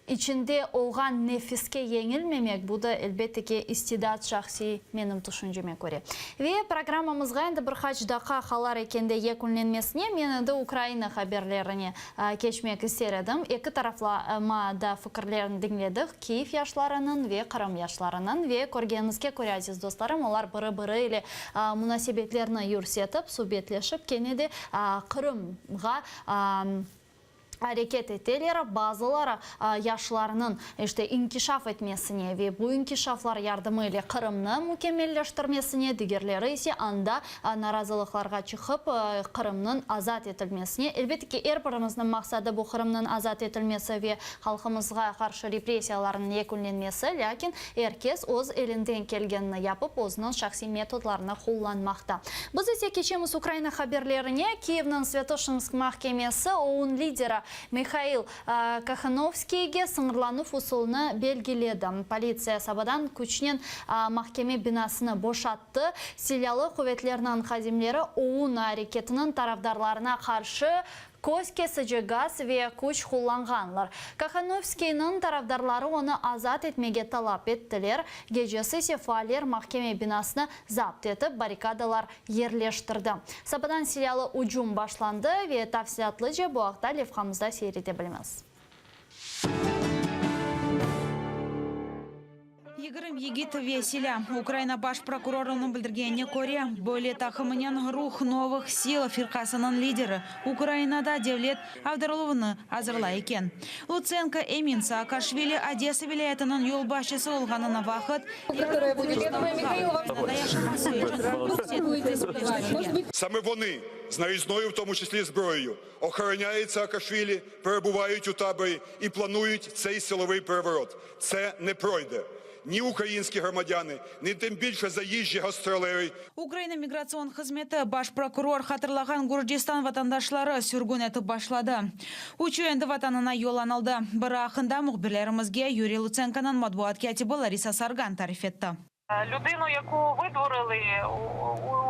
İçinde olğan nefiske yeñilmemek, bu da, elbette ki, istidat şahsiy, menim tüşünceme köre. Ve programmamızğa endi bir qaç daqqa qalar ekende yekünlenmesine, men endi Ukraina haberlerine keçmek ister edim. Eki taraflama da fikirlerini diñledik, Kyiv yaşlarınıñ ve Qırım yaşlarınıñ. Ve körgeniñizge köre, aziz dostlarım, olar biri-biri ile munasebetlerini yürsetip, subetleşip, kene de Qırımğa. Areket eteler, bazıları yaşlarnıñ işte inkişaf etmesine ve bu inkişaflar yardımı ile Qırımnı mükemmelleştirmesine, digerleri ise anda narazılıqlarğa çıqıp, Qırımnıñ azat etilmesine. Elbette ki, er birimizniñ maqsadı bu Qırımnıñ azat etilmesi ve halqımızğa qarşı repressiyalarnıñ yekünlenmesi, lâkin er kes öz elinden kelgenini yapıp, özüniñ şahsiy metodlarını qullanmaqta. Biz ise keçemiz Ukraina haberlerine. Kiyevniñ Svâtoşinsk mahkemesi OUN lideri Mihail Kohanovskiyge sıñırlanuv usulını belgiledi. Politsiya sabadan küçnen mahkeme binasını boşattı. Silâlı quvetlerniñ hadimleri OUN areketiniñ tarafdarlarına qarşı Köz kesici gaz ve küç qullanğanlar. Kohanovskiyniñ tarafdarları onı azat etmege talap ettiler, gecesi ise faaller mahkeme binasını zapt etip, barrikadalar yerleştirdi. Sabadan silâlı ücüm başlandı ve tafsilâtlıca bu aqta levhamızda seyir ete bilmiz. 20 yigit ve silâ. Ukraina baş prokurorınıñ bildirgenine köre, böyle taqımınen Ruh novıh sil firqasınıñ lideri Ukrainada devlet avdarıluvını azırlay eken. Lutsenko emin, Saakaşvili Odesa vilâyetiniñ yolbaşçısı olğanına vaqıt Ukrainada yaşaması içün ruhset resmiyleştirgen. Same vonı, z narізною, v tomu çislі zbroєю, охороняють Саакашвілі, перебувають у таборі і планують цей силовий переворот. Це не пройде. Ні українські громадяни, ні тим більше заїжджі гастролери. Ukraina migratsion hızmeti baş prokuror hatırlağan Gürcistan vatandaşları sürgün etip başladı. Üçü endi vatanına yollanıldı. Biri aqqında mühbirlerimizge Yuriy Lutsenkonıñ matbuat kâtibi Larisa Sargan tarif etti. Lüdinu, yaku vıdvorili,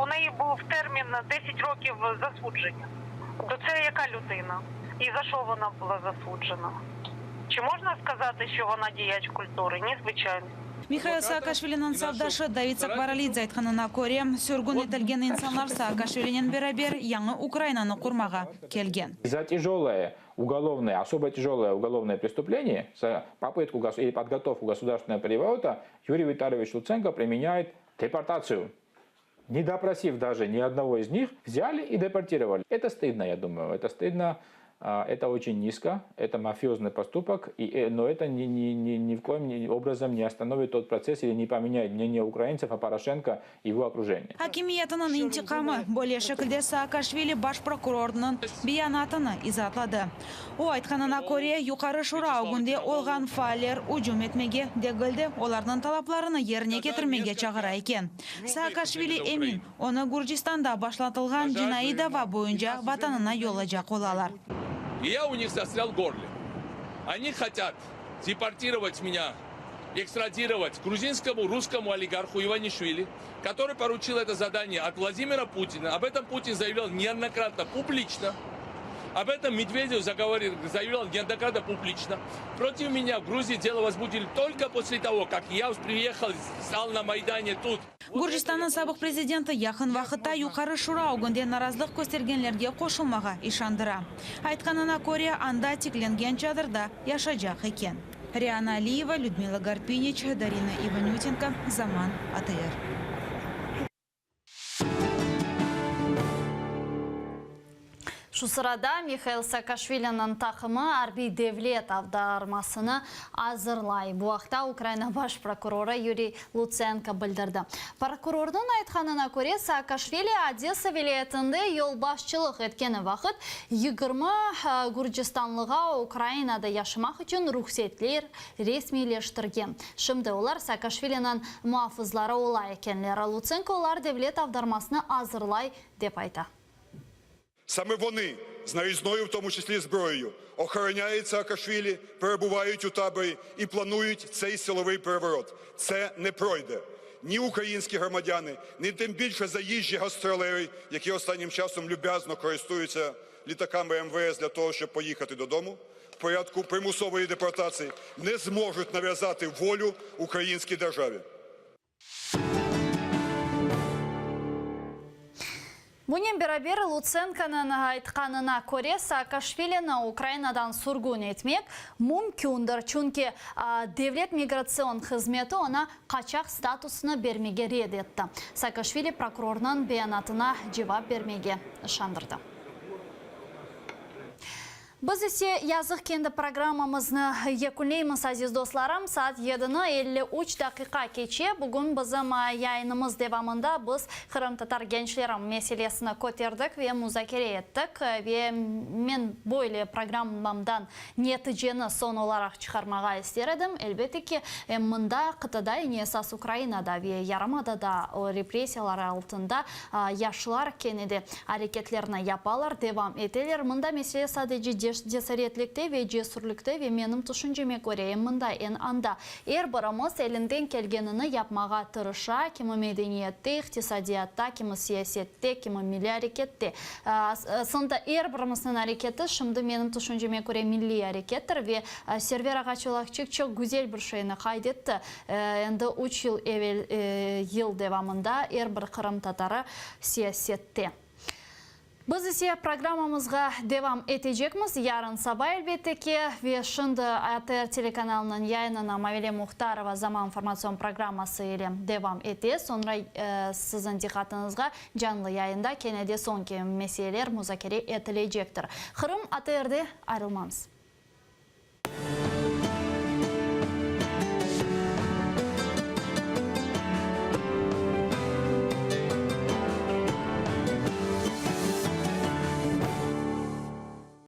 u neyi buv termin deset rokiv zasudzhenya. To tse yaka lüdina? İ za şo vona bula zasudzhena? Çı mojna skazati, şo vona diyaç kulturi? Ni, zvıçayno. Mihail Saakaşviliniñ safdaşı David Sakvaralidze aytqanına köre, sürgün etilgen insanlar Saakaşvilinen beraber yañı Ukrainanı qurmağa kelgen. Za tyajelое уголовное, особо тяжелое уголовное преступление, за попытку или подготовку государственного переворота Юрий Витальевич Луценко применяет депортацию. Не допросив даже ни одного из них, взяли и депортировали. Это стыдно, я думаю, это стыдно, это очень низко, это мафиозный поступок, и, э, но это ни, ни, ни, ни в коем образом не остановит тот процесс или не поменяет мнение украинцев о Порошенко и его окружении. Akimiyetiniñ intiqamı, böyle şekilde Saakaşvili baş prokurornıñ beyanatını izaatladı. O aytqanına köre, Yuqarı Şura ögünde olğan faaller ücüm etmege degil de, olarnıñ talaplarını yerine ketirmege çağıra eken. Saakaşvili emin, onı Gürcistanda başlatılğan cinaiy dava boyunca vatanına yollaycaq olalar. Ya u nih zastrâl v gorle. Oni hotât deportirovать menya, ekstradirovat gruzinskomu russkomu oligarhu Ivanişvili, kotorıy poruçil eto zadaniye ot Vladimira Putina, ob etom Putin zayavlâl neodnokratno publiçno, ob etom Medvedev zagovoril, zayavlâl neodnokratno publiçno. Protiv menya v Gruzii delo vozbudili tolko posle togo, kak ya priyehal, stal na Maydane tut. Gürcistannıñ sabıq prezidenti yaqın vaqıtta Yuqarı Şura ögünde narazılıq köstergenlerge qoşulmağa işandıra. Aytqanına köre, anda tiklengen çadırda yaşaycaq eken. Riana Aliyeva, Lüdmila Garpiniç, Darina İvanütenko, Zaman, ATR. Şu sırada Mihail Saakaşviliniñ taqımı arbiy devlet avdarmasını azırlay. Bu aqta Ukraina baş prokurorı Yuriy Lutsenko bildirdi. Prokurornıñ aytqanına köre, Saakaşvili Odesa vilâyetinde yolbaşçılıq etkeni vaqıt 20 gürcistanlığa Ukrainada yaşamaq içün ruhsetler resmiyleştirgen. Şimdi olar Saakaşviliniñ muafızları ola ekenler. Lutsenko olar devlet avdarmasını azırlay, dep ayta. Same vonı, z narізною, v tomu çislі zbroєю, охороняють Саакашвілі, перебувають у таборі і планують цей силовий переворот. Це не пройде. Ні українські громадяни, ні тим більше заїжджі гастролери, які останнім часом люб'язно користуються літаками МВС для того, щоб поїхати додому в порядку примусової депортації, не зможуть нав'язати волю українській державі. Bunen beraber, Lutsenkonıñ aytqanına köre, Saakaşvilini Ukrainadan sürgün etmek mümkündir, çünki Devlet migratsion hızmeti oña qaçaq statusını bermege red etti. Saakaşvili prokurornıñ beyanatına cevap bermege işandırdı. Biz ise, yazıq ki, endi programmamıznı yekünleymiz, aziz dostlarım. Saat yedini 53 daqiqa keçe. Bugün bizim yayınımız devamında biz qırımtatar gençleri meselesini köterdik ve muzakere ettik. Ve men böyle programmamdan neticeni soñ olaraq çıqarmağa ister edim. Elbette ki, em mında, qıtada, yani esas Ukrainada ve yarımadada repressiyalar altında Yaşlar kene de areketlerni yapalar, devam eteler. Mında mesele sadece cesaretlikte ve cesürlikte ve menim tüşünceme köre, em mında, em anda er birimiz elinden kelgenini yapmağa tırışa, kimi medeniyette, iqtisadiyatta, kimi siyasette, kimi milliy arekette. Aslında er birimizniñ areketi şimdi menim tüşünceme köre milliy arekettir ve Server ağa Çolakçik çoq güzel bir şeyni qayd etti. Endi üç yıl evel yıl devamında er bir qırımtatarı siyasette. Biz ise programmamızğa devam etecekmiz, yarın saba elbette ki, ve şimdi ATR telekanalınıñ yayınına Mavile Muhtarova Zaman informatsion programması ile devam ete. Soñra siziñ diqqatıñızğa canlı yayında kene de soñki meseleler muzakere etilecektir. Qırım ATRde ayrılmañız.